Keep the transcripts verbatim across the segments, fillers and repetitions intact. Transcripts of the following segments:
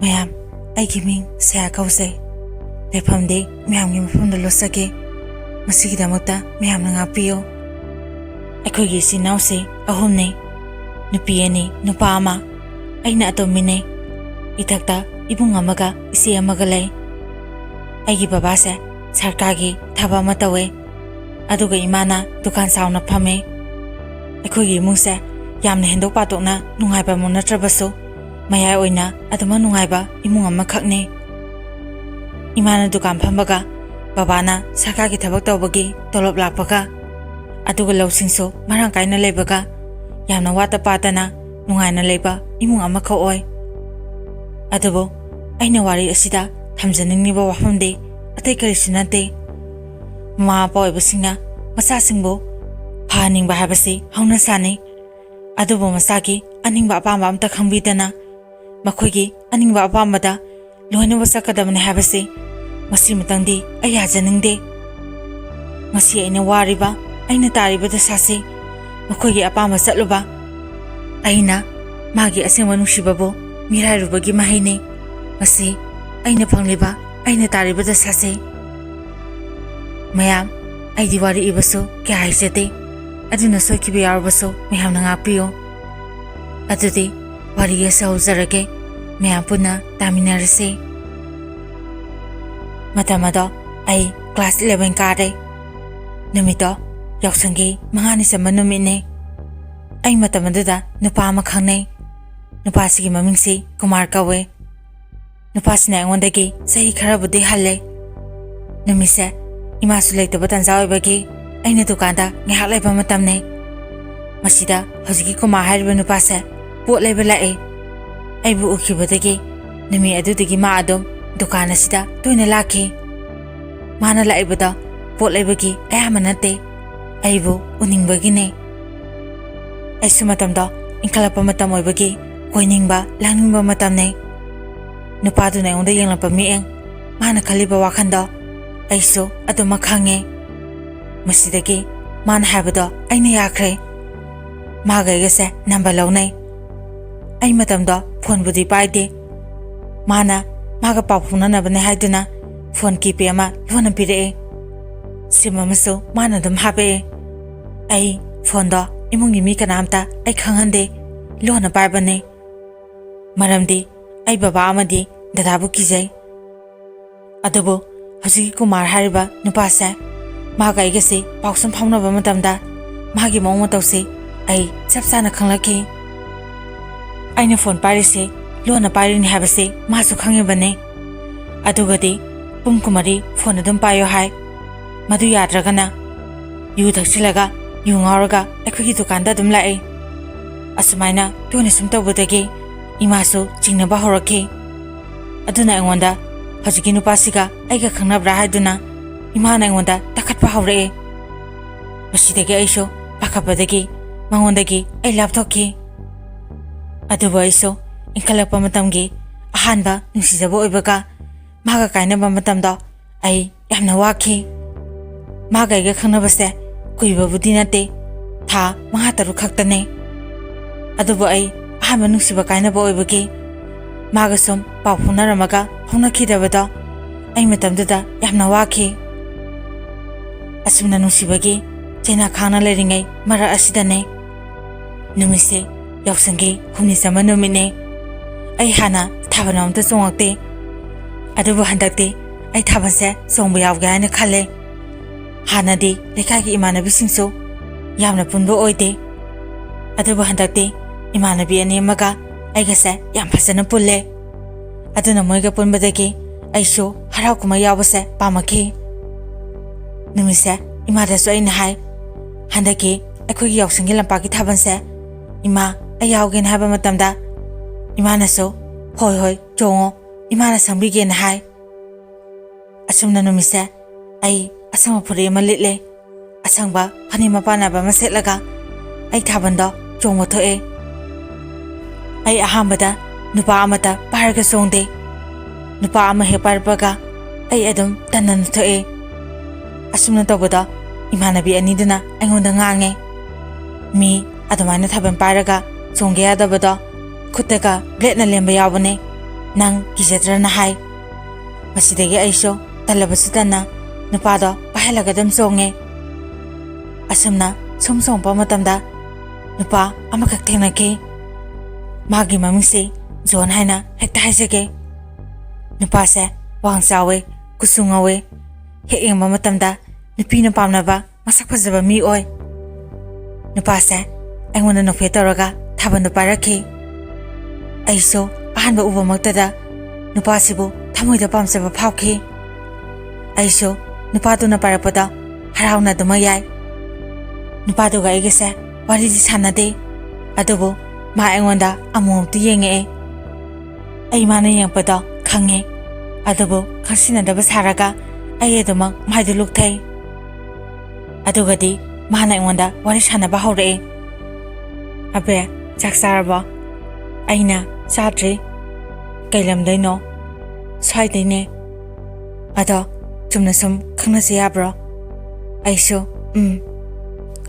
ꯃꯌꯥꯝ, ꯑꯩꯒꯤ ꯃꯤꯡ ꯁꯌꯥ ꯀꯧꯖꯩ꯫ ꯂꯩꯐꯝꯗꯤ ꯃꯌꯥꯝꯒꯤ ꯃꯐꯝꯗ ꯂꯣꯠꯆꯒꯦ꯫ ꯃꯁꯤꯒꯤꯗꯃꯛꯇ ꯃꯌꯥꯝꯅ ꯉꯥꯛꯄꯤꯌꯨ꯫ ꯑꯩꯈꯣꯏꯒꯤ ꯏꯆꯤꯟ ꯏꯅꯥꯎꯁꯤ ꯑꯍꯨꯝꯅꯤ꯫ ꯅꯨꯄꯤ ꯑꯅꯤ, ꯅꯨꯄꯥ ꯑꯃ꯫ ꯑꯩꯅ ꯑꯇꯣꯝꯕꯤꯅꯤ꯫ ꯏꯊꯛꯇ ꯏꯕꯨꯡ ꯑꯃꯒ ꯏꯆꯦ ꯑꯃꯒ ꯂꯩ꯫ ꯑꯩꯒꯤ ꯕꯕꯥꯁꯦ ꯁꯔꯀꯥꯔꯒꯤ ꯊꯕꯛ ꯑꯃ ꯇꯧꯋꯦ꯫ ꯑꯗꯨꯒ ꯏꯃꯥꯅ ꯗꯨꯀꯥꯟ ꯆꯥꯎꯅ ꯐꯝꯃꯦ꯫ ꯑꯩꯈꯣꯏꯒꯤ ꯏꯃꯨꯡꯁꯦ ꯌꯥꯝꯅ ꯍꯦꯟꯗꯣꯛ ꯄꯥꯊꯣꯛꯅ ꯅꯨꯡꯉꯥꯏꯕꯃꯛ ꯅꯠꯇ꯭ꯔꯕꯁꯨ, ꯃꯌꯥꯏ ꯑꯣꯏꯅ ꯑꯗꯨꯃꯛ ꯅꯨꯡꯉꯥꯏꯕ ꯏꯃꯨꯡ ꯑꯃꯈꯛꯅꯤ꯫ ꯏꯃꯥꯅ ꯗꯨꯀꯥꯟ ꯐꯝꯕꯒ, ꯕꯕꯥꯅ ꯁꯔꯀꯥꯔꯒꯤ ꯊꯕꯛ ꯇꯧꯕꯒꯤ ꯇꯣꯂꯣꯞ ꯂꯥꯛꯄꯒ, ꯑꯗꯨꯒ ꯂꯧꯁꯤꯡꯁꯨ ꯃꯔꯥꯡ ꯀꯥꯏꯅ ꯂꯩꯕꯒ, ꯌꯥꯝꯅ ꯋꯥꯠꯇ ꯄꯥꯠꯇꯅ ꯅꯨꯡꯉꯥꯏꯅ ꯂꯩꯕ ꯏꯃꯨꯡ ꯑꯃꯈꯛ ꯑꯣꯏ꯫ ꯑꯗꯨꯕꯨ ꯑꯩꯅ ꯋꯥꯔꯤ ꯑꯁꯤꯗ ꯊꯝꯖꯅꯤꯡꯂꯤꯕ ꯋꯥꯐꯝꯗꯤ ꯑꯇꯩ ꯀꯔꯤꯁꯨ ꯅꯠꯇꯦ꯫ ꯃꯃꯥ ꯃꯄꯥ ꯑꯣꯏꯕꯁꯤꯡꯅ ꯃꯆꯥꯁꯤꯡꯕꯨ ꯐꯍꯟꯅꯤꯡꯕ ꯍꯥꯏꯕꯁꯤ ꯍꯧꯅꯁꯥꯅꯤ꯫ ꯑꯗꯨꯕꯨ ꯃꯆꯥꯒꯤ ꯑꯅꯤꯡꯕ ꯑꯄꯥꯝꯕ ꯑꯝꯇ ꯈꯪꯕꯤꯗꯅ, ꯃꯈꯣꯏꯒꯤ ꯑꯅꯤꯡꯕ ꯑꯄꯥꯝꯕꯗ ꯂꯣꯏꯅꯃꯛ ꯆꯠꯀꯗꯕꯅꯤ ꯍꯥꯏꯕꯁꯤ ꯃꯁꯤꯃꯇꯪꯗꯤ ꯑꯩ ꯌꯥꯖꯅꯤꯡꯗꯦ꯫ ꯉꯁꯤ ꯑꯩꯅ ꯋꯥꯔꯤꯕ, ꯑꯩꯅ ꯇꯥꯔꯤꯕ ꯗꯁꯥꯁꯤ ꯃꯈꯣꯏꯒꯤ ꯑꯄꯥꯝꯕ ꯆꯠꯂꯨꯕ, ꯑꯩꯅ ꯃꯥꯒꯤ ꯑꯁꯦꯡꯕ ꯅꯨꯡꯁꯤꯕꯕꯨ ꯃꯤꯔꯥꯏꯔꯨꯕꯒꯤ ꯃꯍꯩꯅꯤ꯫ ꯃꯁꯤ ꯑꯩꯅ ꯐꯪꯂꯤꯕ, ꯑꯩꯅ ꯇꯥꯔꯤꯕ ꯗꯁꯥꯁꯤ꯫ ꯃꯌꯥꯝ, ꯑꯩꯗꯤ ꯋꯥꯔꯤ ꯏꯕꯁꯨ ꯀꯌꯥ ꯍꯩꯖꯗꯦ, ꯑꯗꯨꯅ ꯁꯣꯏꯈꯤꯕ ꯌꯥꯎꯔꯕꯁꯨ ꯃꯌꯥꯝꯅ ꯉꯥꯛꯄꯤꯌꯨ꯫ ꯑꯗꯨꯗꯤ ꯋꯥꯔꯤ ꯑꯁꯤ ꯍꯧꯖꯔꯒꯦ, ꯃꯌꯥꯝ ꯄꯨꯟꯅ ꯇꯥꯃꯤꯟꯅꯔꯁꯤ꯫ ꯃꯇꯝ ꯑꯗꯣ ꯑꯩ class eleven ꯀꯥꯔꯦ꯫ ꯅꯨꯃꯤꯠꯇꯣ ꯌꯥꯎꯁꯪꯒꯤ ꯃꯉꯥꯅꯤ ꯆꯟꯕ ꯅꯨꯃꯤꯠꯅꯤ꯫ ꯑꯩ ꯃꯇꯝ ꯑꯗꯨꯗ ꯅꯨꯄꯥ ꯑꯃ ꯈꯪꯅꯩ꯫ ꯅꯨꯄꯥꯁꯤꯒꯤ ꯃꯃꯤꯡꯁꯤ ꯀꯨꯃꯥꯔ ꯀꯧꯋꯦ꯫ ꯅꯨꯄꯥꯁꯤꯅ ꯑꯩꯉꯣꯟꯗꯒꯤ ꯆꯍꯤ ꯈꯔꯕꯨꯗꯤ ꯍꯜꯂꯦ꯫ ꯅꯨꯃꯤꯠꯁꯦ ꯏꯃꯥꯁꯨ ꯂꯩꯇꯕ ꯇꯥꯟꯖꯥ ꯑꯣꯏꯕꯒꯤ ꯑꯩꯅ ꯗꯨꯀꯥꯟꯗ ꯉꯥꯏꯍꯥꯛ ꯂꯩꯕ ꯃꯇꯝꯅꯤ꯫ ꯃꯁꯤꯗ ꯍꯧꯖꯤꯛꯀꯤ ꯀꯨꯃꯥꯔ ꯍꯥꯏꯔꯤꯕ ꯅꯨꯄꯥꯁꯦ ꯄꯣꯠ ꯂꯩꯕ ꯂꯥꯛꯑꯦ꯫ ꯑꯩꯕꯨ ꯎꯈꯤꯕꯗꯒꯤ ꯅꯨꯃꯤꯠ ꯑꯗꯨꯗꯒꯤ ꯃꯥ ꯑꯗꯨꯝ ꯗꯨꯀꯥꯟ ꯑꯁꯤꯗ ꯇꯣꯏꯅ ꯂꯥꯛꯈꯤ꯫ ꯃꯥꯅ ꯂꯥꯛꯏꯕꯗꯣ ꯄꯣꯠ ꯂꯩꯕꯒꯤ ꯑꯌꯥꯝꯕ ꯅꯠꯇꯦ, ꯑꯩꯕꯨ ꯎꯅꯤꯡꯕꯒꯤꯅꯦ꯫ ꯑꯩꯁꯨ ꯃꯇꯝꯗꯣ ꯏꯟꯈꯠꯂꯛꯄ ꯃꯇꯝ ꯑꯣꯏꯕꯒꯤ ꯀꯣꯏꯅꯤꯡꯕ, ꯂꯥꯡꯅꯤꯡꯕ ꯃꯇꯝꯅꯦ꯫ ꯅꯨꯄꯥꯗꯨꯅ ꯑꯩꯉꯣꯟꯗ ꯌꯦꯡꯂꯛꯄ ꯃꯤꯠꯌꯦꯡ, ꯃꯥꯅ ꯈꯜꯂꯤꯕ ꯋꯥꯈꯜꯗꯣ ꯑꯩꯁꯨ ꯑꯗꯨꯃꯛ ꯈꯪꯉꯦ꯫ ꯃꯁꯤꯗꯒꯤ ꯃꯥꯅ ꯍꯥꯏꯕꯗꯣ ꯑꯩꯅ ꯌꯥꯈ꯭ꯔꯦ꯫ ꯃꯥꯒ ꯑꯩꯒꯁꯦ ꯅꯝꯕ ꯂꯧꯅꯩ꯫ ꯑꯩ ꯃꯇꯝꯗꯣ ꯐꯣꯟꯕꯨꯗꯤ ꯄꯥꯏꯗꯦ, ꯃꯥꯅ ꯃꯥꯒ ꯄꯥꯎ ꯐꯥꯎꯅꯅꯕꯅꯦ ꯍꯥꯏꯗꯨꯅ ꯐꯣꯟ ꯀꯤꯄꯦ ꯑꯃ ꯂꯣꯟꯅ ꯄꯤꯔꯛꯑꯦ꯫ ꯁꯤꯝ ꯑꯃꯁꯨ ꯃꯥꯅ ꯑꯗꯨꯝ ꯍꯥꯞꯄꯛꯑꯦ꯫ ꯑꯩ ꯐꯣꯟꯗꯣ ꯏꯃꯨꯡꯒꯤ ꯃꯤ ꯀꯅꯥꯝꯇ ꯑꯩ ꯈꯪꯍꯟꯗꯦ, ꯂꯣꯟꯅ ꯄꯥꯏꯕꯅꯦ꯫ ꯃꯔꯝꯗꯤ ꯑꯩ ꯕꯕꯥ ꯑꯃꯗꯤ ꯗꯗꯥꯕꯨ ꯀꯤꯖꯩ꯫ ꯑꯗꯨꯕꯨ ꯍꯧꯖꯤꯛꯀꯤ ꯀꯨꯃꯥꯔ ꯍꯥꯏꯔꯤꯕ ꯅꯨꯄꯥꯁꯦ, ꯃꯥꯒ ꯑꯩꯒꯁꯦ ꯄꯥꯎ ꯁꯨꯝ ꯐꯥꯎꯅꯕ ꯃꯇꯝꯗ ꯃꯥꯒꯤ ꯃꯑꯣꯡ ꯃꯇꯧꯁꯦ ꯑꯩ ꯆꯞ ꯆꯥꯅ ꯈꯪꯂꯛꯈꯤ꯫ ꯑꯩꯅ ꯐꯣꯟ ꯄꯥꯏꯔꯤꯁꯦ ꯂꯣꯟꯅ ꯄꯥꯏꯔꯤꯅꯤ ꯍꯥꯏꯕꯁꯦ ꯃꯥꯁꯨ ꯈꯪꯉꯤꯕꯅꯤ꯫ ꯑꯗꯨꯒꯗꯤ ꯄꯨꯡ ꯀꯨꯟꯃꯔꯤ ꯐꯣꯟ ꯑꯗꯨꯝ ꯄꯥꯏꯌꯣ ꯍꯥꯏ꯫ ꯃꯗꯨ ꯌꯥꯗ꯭ꯔꯒꯅ ꯌꯨ ꯊꯛꯆꯤꯜꯂꯒ ꯌꯨ ꯉꯥꯎꯔꯒ ꯑꯩꯈꯣꯏꯒꯤ ꯗꯨꯀꯥꯟꯗ ꯑꯗꯨꯝ ꯂꯥꯛꯏ꯫ ꯑꯁꯨꯃꯥꯏꯅ ꯇꯣꯏꯅ ꯁꯨꯝ ꯇꯧꯕꯗꯒꯤ ꯏꯃꯥꯁꯨ ꯆꯤꯡꯅꯕ ꯍꯧꯔꯛꯈꯤ꯫ ꯑꯗꯨꯅ ꯑꯩꯉꯣꯟꯗ ꯍꯧꯖꯤꯛꯀꯤ ꯅꯨꯄꯥꯁꯤꯒ ꯑꯩꯒ ꯈꯪꯅꯕ꯭ꯔꯥ ꯍꯥꯏꯗꯨꯅ ꯏꯃꯥꯅ ꯑꯩꯉꯣꯟꯗ ꯇꯛꯈꯠꯄ ꯍꯧꯔꯛꯑꯦ꯫ ꯃꯁꯤꯗꯒꯤ ꯑꯩꯁꯨ ꯄꯥꯈꯠꯄꯗꯒꯤ ꯃꯉꯣꯟꯗꯒꯤ ꯑꯩ ꯂꯥꯞꯊꯣꯛꯈꯤ꯫ ꯑꯗꯨꯕꯨ ꯑꯩꯁꯨ ꯏꯟꯈꯠꯂꯛꯄ ꯃꯇꯝꯒꯤ ꯑꯍꯥꯟꯕ ꯅꯨꯡꯁꯤꯖꯕ ꯑꯣꯏꯕꯒ ꯃꯥꯒ ꯀꯥꯏꯅꯕ ꯃꯇꯝꯗꯣ ꯑꯩ ꯌꯥꯝꯅ ꯋꯥꯈꯤ꯫ ꯃꯥꯒ ꯑꯩꯒ ꯈꯪꯅꯕꯁꯦ ꯀꯨꯏꯕꯕꯨꯗꯤ ꯅꯠꯇꯦ, ꯊꯥ ꯃꯉꯥ ꯇꯔꯨꯛ ꯈꯛꯇꯅꯦ꯫ ꯑꯗꯨꯕꯨ ꯑꯩ ꯑꯍꯥꯟꯕ ꯅꯨꯡꯁꯤꯕ ꯀꯥꯏꯅꯕ ꯑꯣꯏꯕꯒꯤ ꯃꯥꯒ ꯁꯨꯝ ꯄꯥꯎ ꯐꯥꯎꯅꯔꯝꯃꯒ ꯐꯥꯎꯅꯈꯤꯗꯕꯗꯣ ꯑꯩ ꯃꯇꯝꯗꯨꯗ ꯌꯥꯝꯅ ꯋꯥꯈꯤ꯫ ꯑꯁꯨꯝꯅ ꯅꯨꯡꯁꯤꯕꯒꯤ ꯆꯩꯅꯥ ꯈꯥꯡꯅ ꯂꯩꯔꯤꯉꯩ ꯃꯔꯛ ꯑꯁꯤꯗꯅꯦ ꯅꯨꯃꯤꯠꯁꯦ ꯌꯥꯎꯁꯪꯒꯤ ꯍꯨꯝꯅꯤ ꯆꯟꯕ ꯅꯨꯃꯤꯠꯅꯦ꯫ ꯑꯩ ꯍꯥꯟꯅ ꯊꯥꯕꯜ ꯑꯃꯇ ꯆꯣꯡꯉꯛꯇꯦ꯫ ꯑꯗꯨꯕꯨ ꯍꯟꯗꯛꯇꯤ ꯑꯩ ꯊꯥꯕꯜꯁꯦ ꯆꯣꯡꯕ ꯌꯥꯎꯒꯦ ꯍꯥꯏꯅ ꯈꯜꯂꯦ꯫ ꯍꯥꯟꯅꯗꯤ ꯂꯩꯀꯥꯏꯒꯤ ꯏꯃꯥꯟꯅꯕꯤꯁꯤꯡꯁꯨ ꯌꯥꯝꯅ ꯄꯨꯟꯕ ꯑꯣꯏꯗꯦ꯫ ꯑꯗꯨꯕꯨ ꯍꯟꯗꯛꯇꯤ ꯏꯃꯥꯟꯅꯕꯤ ꯑꯅꯤ ꯑꯃꯒ ꯑꯩꯒꯁꯦ ꯌꯥꯝ ꯐꯖꯅ ꯄꯨꯜꯂꯦ꯫ ꯑꯗꯨꯅ ꯃꯣꯏꯒ ꯄꯨꯟꯕꯗꯒꯤ ꯑꯩꯁꯨ ꯍꯔꯥꯎ ꯀꯨꯝꯍꯩ ꯌꯥꯎꯕꯁꯦ ꯄꯥꯝꯃꯛꯈꯤ꯫ ꯅꯨꯃꯤꯠꯁꯦ ꯏꯃꯥꯗꯁꯨ ꯑꯩꯅ ꯍꯥꯏ, "ꯍꯟꯗꯛꯀꯤ ꯑꯩꯈꯣꯏꯒꯤ ꯌꯥꯎꯁꯪꯒꯤ ꯂꯝꯄꯥꯛꯀꯤ ꯊꯥꯕꯜꯁꯦ ꯏꯃꯥ, ꯑꯩ ꯌꯥꯎꯒꯦꯅ" ꯍꯥꯏꯕ ꯃꯇꯝꯗ ꯏꯃꯥꯅꯁꯨ, "ꯍꯣꯏ, ꯍꯣꯏ, ꯆꯣꯡꯉꯣ, ꯏꯃꯥꯅ ꯁꯪꯕꯤꯒꯦꯅ" ꯍꯥꯏ꯫ ꯑꯁꯨꯝꯅ ꯅꯨꯃꯤꯠꯁꯦ ꯑꯩ ꯑꯁꯪꯕ ꯐꯨꯔꯤꯠ ꯑꯃ ꯂꯤꯠꯂꯦ, ꯑꯁꯪꯕ ꯐꯅꯦꯛ ꯃꯄꯥꯟ ꯅꯥꯏꯕ ꯑꯃ ꯁꯦꯠꯂꯒ ꯑꯩ ꯊꯥꯕꯜꯗꯣ ꯆꯣꯡꯕ ꯊꯣꯛꯑꯦ꯫ ꯑꯩ ꯑꯍꯥꯟꯕꯗ ꯅꯨꯄꯥ ꯑꯃꯠꯇ ꯄꯥꯏꯔꯒ ꯆꯣꯡꯗꯦ꯫ ꯅꯨꯄꯥ ꯑꯃ ꯍꯦꯛ ꯄꯥꯏꯔꯛꯄꯒ ꯑꯩ ꯑꯗꯨꯝ ꯇꯟꯗꯅ ꯊꯣꯛꯑꯦ꯫ ꯑꯁꯨꯝꯅ ꯇꯧꯕꯗ ꯏꯃꯥꯟꯅꯕꯤ ꯑꯅꯤꯗꯨꯅ ꯑꯩꯉꯣꯟꯗ ꯉꯥꯡꯉꯦ, "ꯃꯤ ꯑꯗꯨꯃꯥꯏꯅ ꯊꯥꯕꯜ ꯄꯥꯏꯔꯒ ꯆꯣꯡꯒꯦ ꯌꯥꯗꯕꯗꯣ, ꯈꯨꯠꯇꯒ ꯕ꯭ꯂꯦꯗꯅ ꯂꯦꯟꯕ ꯌꯥꯎꯕꯅꯦ, "ꯅꯪ ꯀꯤꯖꯗ꯭ꯔꯅ?" ꯍꯥꯏ꯫ ꯃꯁꯤꯗꯒꯤ ꯑꯩꯁꯨ ꯇꯜꯂꯕꯁꯨ ꯇꯟꯅ ꯅꯨꯄꯥꯗꯣ ꯄꯥꯏꯍꯜꯂꯒ ꯑꯗꯨꯝ ꯆꯣꯡꯉꯦ꯫ ꯑꯁꯨꯝꯅ ꯁꯨꯝ ꯆꯣꯡꯉꯛꯄ ꯃꯇꯝꯗ ꯅꯨꯄꯥ ꯑꯃꯈꯛ ꯊꯦꯡꯅꯈꯤ꯫ ꯃꯥꯒꯤ ꯃꯃꯤꯡꯁꯤ ꯖꯣꯟ ꯍꯥꯏꯅ ꯍꯦꯛꯇ ꯍꯥꯏꯖꯒꯦ꯫ ꯅꯨꯄꯥꯁꯦ ꯋꯥꯡ ꯆꯥꯎꯋꯦ, ꯀꯨꯆꯨ ꯉꯧꯋꯦ, ꯍꯦꯛ ꯌꯦꯡꯕ ꯃꯇꯝꯗ ꯅꯨꯄꯤꯅ ꯄꯥꯝꯅꯕ ꯃꯁꯛ ꯐꯖꯕ ꯃꯤ ꯑꯣꯏ꯫ ꯅꯨꯄꯥꯁꯦ ꯑꯩꯉꯣꯟꯗ ꯅꯣꯛꯐꯦꯠ ꯇꯧꯔꯒ ꯊꯥꯕꯜꯗꯣ ꯄꯥꯏꯔꯛꯈꯤ꯫ ꯑꯩꯁꯨ ꯑꯍꯥꯟꯕ ꯎꯕꯃꯛꯇꯗ ꯅꯨꯄꯥꯁꯤꯕꯨ ꯊꯃꯣꯏꯗ ꯄꯥꯝꯖꯕ ꯐꯥꯎꯈꯤ꯫ ꯑꯩꯁꯨ ꯅꯨꯄꯥꯗꯨꯅ ꯄꯥꯏꯔꯛꯄꯗ ꯍꯔꯥꯎꯅ ꯑꯗꯨꯃꯛ ꯌꯥꯏ꯫ ꯅꯨꯄꯥꯗꯨꯒ ꯑꯩꯒꯁꯦ ꯋꯥꯔꯤꯗꯤ ꯁꯥꯟꯅꯗꯦ, ꯑꯗꯨꯕꯨ ꯃꯥ ꯑꯩꯉꯣꯟꯗ ꯑꯃꯨꯛꯃꯨꯛꯇꯤ ꯌꯦꯡꯉꯛꯑꯦ꯫ ꯑꯩ ꯃꯥꯅ ꯌꯦꯡꯉꯛꯄꯗꯣ ꯈꯪꯉꯦ, ꯑꯗꯨꯕꯨ ꯈꯪꯁꯤꯟꯅꯗꯕ ꯁꯥꯔꯒ ꯑꯩ ꯑꯗꯨꯃꯛ ꯃꯥꯏꯗꯨ ꯂꯨꯛꯊꯩ꯫ ꯑꯗꯨꯒꯗꯤ ꯃꯥꯅ ꯑꯩꯉꯣꯟꯗ ꯋꯥꯔꯤ ꯁꯥꯟꯅꯕ ꯍꯧꯔꯛꯑꯦ꯫ "ꯑꯕꯦ, ꯆꯥꯛ ꯆꯥꯔꯕꯣ?" ꯑꯩꯅ, "ꯆꯥꯗ꯭ꯔꯤ꯫ ꯀꯩ ꯂꯝꯗꯩꯅꯣ?" "ꯁ꯭ꯋꯥꯏꯗꯩꯅꯦ꯫ ꯑꯗꯣ ꯆꯨꯝꯅ ꯁꯨꯝ ꯈꯪꯅꯁꯦ ꯌꯥꯕ꯭ꯔꯣ?" ꯑꯩꯁꯨ, "ꯎꯝ꯫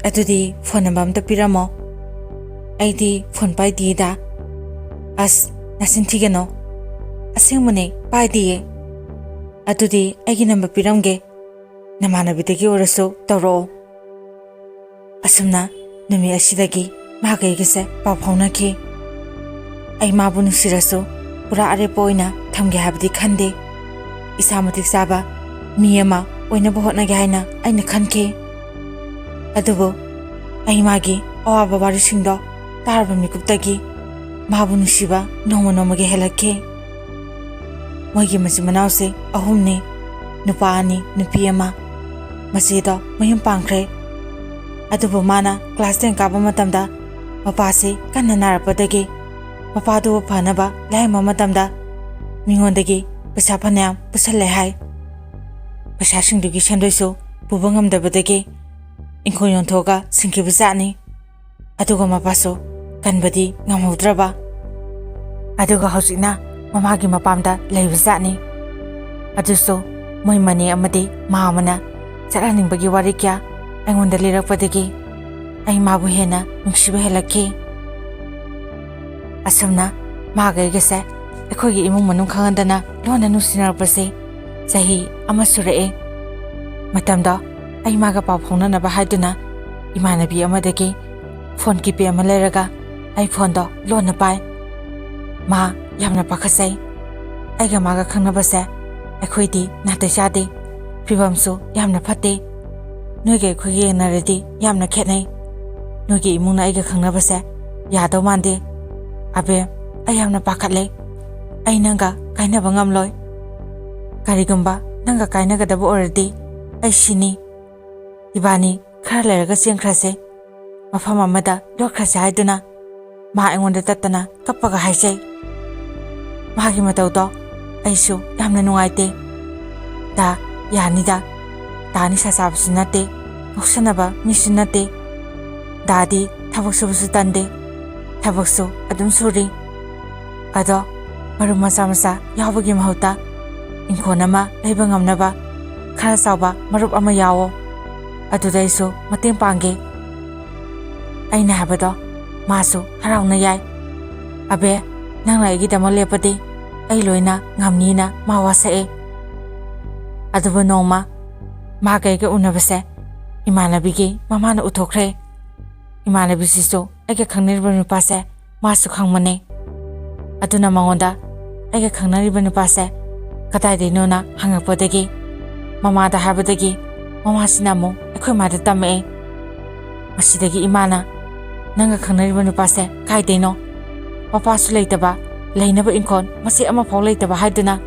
ꯑꯗꯨꯗꯤ ꯐꯣꯟ ꯅꯝꯕꯔ ꯑꯝꯇ ꯄꯤꯔꯝꯃꯣ꯫ ꯑꯩꯗꯤ ꯐꯣꯟ ꯄꯥꯏꯗꯤꯌꯦꯗ꯫" "ꯑꯁ, ꯅꯆꯤꯟ ꯊꯤꯒꯅꯣ꯫ ꯑꯁꯦꯡꯕꯅꯦ, ꯄꯥꯏꯗꯤꯌꯦ꯫ ꯑꯗꯨꯗꯤ ꯑꯩꯒꯤ ꯅꯝꯕꯔ ꯄꯤꯔꯝꯒꯦ꯫ ꯅꯃꯥꯟꯅꯕꯤꯗꯒꯤ ꯑꯣꯏꯔꯁꯨ ꯇꯧꯔꯛꯑꯣ꯫" ꯑꯁꯨꯝꯅ ꯅꯨꯃꯤꯠ ꯑꯁꯤꯗꯒꯤ ꯃꯥꯒ ꯑꯩꯒꯁꯦ ꯄꯥꯎ ꯐꯥꯎꯅꯈꯤ꯫ ꯑꯩ ꯃꯥꯕꯨ ꯅꯨꯡꯁꯤꯔꯁꯨ ꯄꯨꯔꯥ ꯑꯔꯦꯞꯄ ꯑꯣꯏꯅ ꯊꯝꯒꯦ ꯍꯥꯏꯕꯗꯤ ꯈꯟꯗꯦ꯫ ꯏꯁꯥ ꯃꯇꯤꯛ ꯆꯥꯕ ꯃꯤ ꯑꯃ ꯑꯣꯏꯅꯕ ꯍꯣꯠꯅꯒꯦ ꯍꯥꯏꯅ ꯑꯩꯅ ꯈꯟꯈꯤ꯫ ꯑꯗꯨꯕꯨ ꯑꯩ ꯃꯥꯒꯤ ꯑꯋꯥꯕ ꯋꯥꯔꯤꯁꯤꯡꯗꯣ ꯇꯥꯔꯕ ꯃꯤꯀꯨꯞꯇꯒꯤ ꯃꯥꯕꯨ ꯅꯨꯡꯁꯤꯕ ꯅꯣꯡꯃ ꯅꯣꯡꯃꯒꯤ ꯍꯦꯜꯂꯛꯈꯤ꯫ ꯃꯣꯏꯒꯤ ꯃꯆꯤꯟ ꯃꯅꯥꯎꯁꯦ ꯑꯍꯨꯝꯅꯤ, ꯅꯨꯄꯥ ꯑꯅꯤ, ꯅꯨꯄꯤ ꯑꯃ꯫ ꯃꯆꯦꯗꯣ ꯃꯌꯨꯝ ꯄꯥꯟꯈ꯭ꯔꯦ꯫ ꯑꯗꯨꯕꯨ ꯃꯥꯅ class ten ꯀꯥꯕ ꯃꯇꯝꯗ ꯃꯄꯥꯁꯤ ꯀꯟꯅ ꯅꯥꯔꯛꯄꯗꯒꯤ ꯃꯄꯥꯗꯨꯕꯨ ꯐꯅꯕ ꯂꯥꯌꯦꯡꯕ ꯃꯇꯝꯗ ꯃꯤꯉꯣꯟꯗꯒꯤ ꯄꯩꯁꯥ ꯐꯅꯌꯥꯝ ꯄꯨꯁꯜꯂꯦ ꯍꯥꯏ꯫ ꯄꯩꯁꯥꯁꯤꯡꯗꯨꯒꯤ ꯁꯦꯟꯗꯣꯏꯁꯨ ꯄꯨꯕ ꯉꯝꯗꯕꯗꯒꯤ ꯏꯪꯈꯣꯜ ꯌꯣꯟꯊꯣꯛꯑꯒ ꯁꯤꯡꯈꯤꯕ ꯖꯥꯠꯅꯤ꯫ ꯑꯗꯨꯒ ꯃꯄꯥꯁꯨ ꯀꯟꯕꯗꯤ ꯉꯝꯍꯧꯗ꯭ꯔꯕ꯫ ꯑꯗꯨꯒ ꯍꯧꯖꯤꯛꯅ ꯃꯃꯥꯒꯤ ꯃꯄꯥꯝꯗ ꯂꯩꯕ ꯖꯥꯠꯅꯤ꯫ ꯑꯗꯨꯁꯨ ꯃꯣꯏ ꯃꯅꯦ ꯑꯃꯗꯤ ꯃꯥ ꯑꯃꯅ ꯆꯠꯍꯟꯅꯤꯡꯕꯒꯤ ꯋꯥꯔꯤ ꯀꯌꯥ ꯑꯩꯉꯣꯟꯗ ꯂꯤꯔꯛꯄꯗꯒꯤ ꯑꯩ ꯃꯥꯕꯨ ꯍꯦꯟꯅ ꯅꯨꯡꯁꯤꯕ ꯍꯦꯜꯂꯛꯈꯤ꯫ ꯑꯁꯨꯝꯅ ꯃꯥꯒ ꯑꯩꯒꯁꯦ ꯑꯩꯈꯣꯏꯒꯤ ꯏꯃꯨꯡ ꯃꯅꯨꯡ ꯈꯪꯍꯟꯗꯅ ꯂꯣꯟꯅ ꯅꯨꯡꯁꯤꯅꯔꯛꯄꯁꯦ ꯆꯍꯤ ꯑꯃ ꯁꯨꯔꯛꯑꯦ꯫ ꯃꯇꯝꯗꯣ ꯑꯩ ꯃꯥꯒ ꯄꯥꯎ ꯐꯥꯎꯅꯅꯕ ꯍꯥꯏꯗꯨꯅ ꯏꯃꯥꯟꯅꯕꯤ ꯑꯃꯗꯒꯤ ꯐꯣꯟ ꯀꯤꯄꯦꯗ ꯑꯃ ꯂꯩꯔꯒ ꯑꯩ ꯐꯣꯟꯗꯣ ꯂꯣꯟꯅ ꯄꯥꯏ꯫ ꯃꯥ ꯌꯥꯝꯅ ꯄꯥꯈꯠꯆꯩ꯫ ꯑꯩꯒ ꯃꯥꯒ ꯈꯪꯅꯕꯁꯦ ꯑꯩꯈꯣꯏꯗꯤ ꯅꯥꯇꯩ ꯆꯥꯗꯦ꯫ ꯐꯤꯕꯝꯁꯨ ꯌꯥꯝꯅ ꯐꯠꯇꯦ꯫ ꯅꯣꯏꯒ ꯑꯩꯈꯣꯏꯒ ꯌꯦꯡꯅꯔꯗꯤ ꯌꯥꯝꯅ ꯈꯦꯠꯅꯩ꯫ ꯅꯣꯏꯒꯤ ꯏꯃꯨꯡꯅ ꯑꯩꯒ ꯈꯪꯅꯕꯁꯦ ꯌꯥꯗꯧ ꯃꯥꯟꯗꯦ꯫ ꯑꯕꯦ, ꯑꯩ ꯌꯥꯝꯅ ꯄꯥꯈꯠꯂꯦ꯫ ꯑꯩ ꯅꯪꯒ ꯀꯥꯏꯅꯕ ꯉꯝꯂꯣꯏ꯫ ꯀꯔꯤꯒꯨꯝꯕ ꯅꯪꯒ ꯀꯥꯏꯅꯒꯗꯕ ꯑꯣꯏꯔꯗꯤ ꯑꯩ ꯁꯤꯅꯤ꯫ ꯏꯕꯥꯅꯤ ꯈꯔ ꯂꯩꯔꯒ ꯆꯦꯟꯈ꯭ꯔꯁꯦ꯫ ꯃꯐꯝ ꯑꯃꯗ ꯂꯣꯠꯈ꯭ꯔꯁꯦ ꯍꯥꯏꯗꯨꯅ ꯃꯥ ꯑꯩꯉꯣꯟꯗ ꯇꯠꯇꯅ ꯀꯞꯄꯒ ꯍꯥꯏꯖꯩ꯫ ꯃꯥꯒꯤ ꯃꯇꯧꯗꯣ ꯑꯩꯁꯨ ꯌꯥꯝꯅ ꯅꯨꯡꯉꯥꯏꯇꯦ꯫ ꯗꯥ, ꯌꯥꯅꯤꯗ꯫ ꯗꯥ ꯅꯤꯁꯥ ꯆꯥꯕꯁꯨ ꯅꯠꯇꯦ, ꯉꯥꯎꯁꯟꯅꯕ ꯃꯤꯁꯨ ꯅꯠꯇꯦ꯫ ꯗꯥꯗꯤ ꯊꯕꯛ ꯁꯨꯕꯁꯨ ꯇꯟꯗꯦ, ꯊꯕꯛꯁꯨ ꯑꯗꯨꯝ ꯁꯨꯔꯤ꯫ ꯑꯗꯣ ꯃꯔꯨꯞ ꯃꯆꯥ ꯃꯆꯥ ꯌꯥꯎꯕꯒꯤ ꯃꯍꯨꯠꯇ ꯏꯪꯈꯣꯜ ꯑꯃ ꯂꯩꯕ ꯉꯝꯅꯕ ꯈꯔ ꯆꯥꯎꯕ ꯃꯔꯨꯞ ꯑꯃ ꯌꯥꯎꯑꯣ꯫ ꯑꯗꯨꯗ ꯑꯩꯁꯨ ꯃꯇꯦꯡ ꯄꯥꯡꯒꯦ꯫ ꯑꯩꯅ ꯍꯥꯏꯕꯗꯣ ꯃꯥꯁꯨ ꯍꯔꯥꯎꯅ ꯌꯥꯏ꯫ ꯑꯕꯦ, ꯅꯪꯅ ꯑꯩꯒꯤꯗꯃꯛ ꯂꯦꯞꯄꯗꯤ ꯑꯩ ꯂꯣꯏꯅ ꯉꯝꯅꯤꯅ ꯃꯥ ꯋꯥꯁꯛꯑꯦ꯫ ꯑꯗꯨꯕꯨ ꯅꯣꯡꯃ ꯃꯥꯒ ꯑꯩꯒ ꯎꯅꯕꯁꯦ ꯏꯃꯥꯟꯅꯕꯤꯒꯤ ꯃꯃꯥꯅ ꯎꯊꯣꯛꯈ꯭ꯔꯦ꯫ ꯏꯃꯥꯟꯅꯕꯤꯁꯤꯁꯨ ꯑꯩꯒ ꯈꯪꯅꯔꯤꯕ ꯅꯨꯄꯥꯁꯦ ꯃꯥꯁꯨ ꯈꯪꯕꯅꯦ꯫ ꯑꯗꯨꯅ ꯃꯉꯣꯟꯗ ꯑꯩꯒ ꯈꯪꯅꯔꯤꯕ ꯅꯨꯄꯥꯁꯦ ꯀꯗꯥꯏꯗꯩꯅꯣꯅ ꯍꯪꯉꯛꯄꯗꯒꯤ ꯃꯃꯥꯗ ꯍꯥꯏꯕꯗꯒꯤ ꯃꯃꯥꯁꯤꯅ ꯑꯃꯨꯛ ꯑꯩꯈꯣꯏ ꯃꯥꯗ ꯇꯝꯃꯛꯑꯦ꯫ ꯃꯁꯤꯗꯒꯤ ꯏꯃꯥꯅ, "ꯅꯪꯒ ꯈꯪꯅꯔꯤꯕ ꯅꯨꯄꯥꯁꯦ ꯀꯥꯏꯗꯩꯅꯣ? ꯃꯄꯥꯁꯨ ꯂꯩꯇꯕ, ꯂꯩꯅꯕ ꯏꯪꯈꯣꯜ ꯃꯆꯦꯠ ꯑꯃꯐꯥꯎ ꯂꯩꯇꯕ ꯍꯥꯏꯗꯨꯅ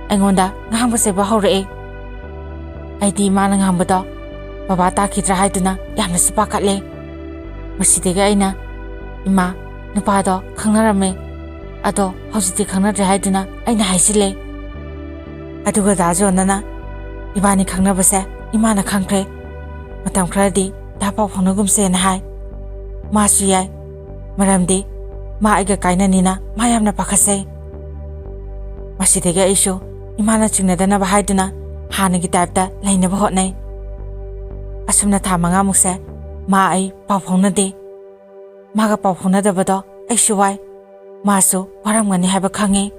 ꯑꯩꯉꯣꯟꯗ ꯉꯥꯡꯕ ꯆꯩꯕ ꯍꯧꯔꯛꯑꯦ"꯫ ꯑꯩꯗꯤ ꯏꯃꯥꯅ ꯉꯥꯡꯕꯗꯣ ꯕꯕꯥ ꯇꯥꯈꯤꯗ꯭ꯔꯥ ꯍꯥꯏꯗꯨꯅ ꯌꯥꯝꯅꯁꯨ ꯄꯥꯈꯠꯂꯦ꯫ ꯃꯁꯤꯗꯒꯤ ꯑꯩꯅ, "ꯏꯃꯥ, ꯅꯨꯄꯥꯗꯣ ꯈꯪꯅꯔꯝꯃꯦ, ꯑꯗꯣ ꯍꯧꯖꯤꯛꯇꯤ ꯈꯪꯅꯗ꯭ꯔꯦ" ꯍꯥꯏꯗꯨꯅ ꯑꯩꯅ ꯍꯥꯏꯖꯤꯜꯂꯦ꯫ ꯑꯗꯨꯒ ꯗꯥ ꯖꯣꯟꯗꯅ ꯏꯕꯥꯅꯤ ꯈꯪꯅꯕꯁꯦ ꯏꯃꯥꯅ ꯈꯪꯈ꯭ꯔꯦ꯫ ꯃꯇꯝ ꯈꯔꯗꯤ ꯗꯥ ꯄꯥꯎ ꯐꯥꯎꯅꯒꯨꯝꯁꯦꯅ ꯍꯥꯏ꯫ ꯃꯥꯁꯨ ꯌꯥꯏ, ꯃꯔꯝꯗꯤ ꯃꯥ ꯑꯩꯒ ꯀꯥꯏꯅꯅꯤꯅ ꯃꯥ ꯌꯥꯝꯅ ꯄꯥꯈꯠꯆꯩ꯫ ꯃꯁꯤꯗꯒꯤ ꯑꯩꯁꯨ ꯏꯃꯥꯅ ꯆꯤꯡꯅꯗꯅꯕ ꯍꯥꯏꯗꯨꯅ ꯍꯥꯟꯅꯒꯤ ꯇꯥꯏꯞꯇ ꯂꯩꯅꯕ ꯍꯣꯠꯅꯩ꯫ ꯑꯁꯨꯝꯅ ꯊꯥ ꯃꯉꯥꯃꯨꯛꯁꯦ ꯃꯥ ꯑꯩ ꯄꯥꯎ ꯐꯥꯎꯅꯗꯦ꯫ ꯃꯥꯒ ꯄꯥꯎ ꯐꯥꯎꯅꯗꯕꯗꯣ ꯑꯩꯁꯨ ꯋꯥꯏ, ꯃꯥꯁꯨ ꯋꯥꯔꯝꯒꯅꯤ ꯍꯥꯏꯕ ꯈꯪꯉꯤ꯫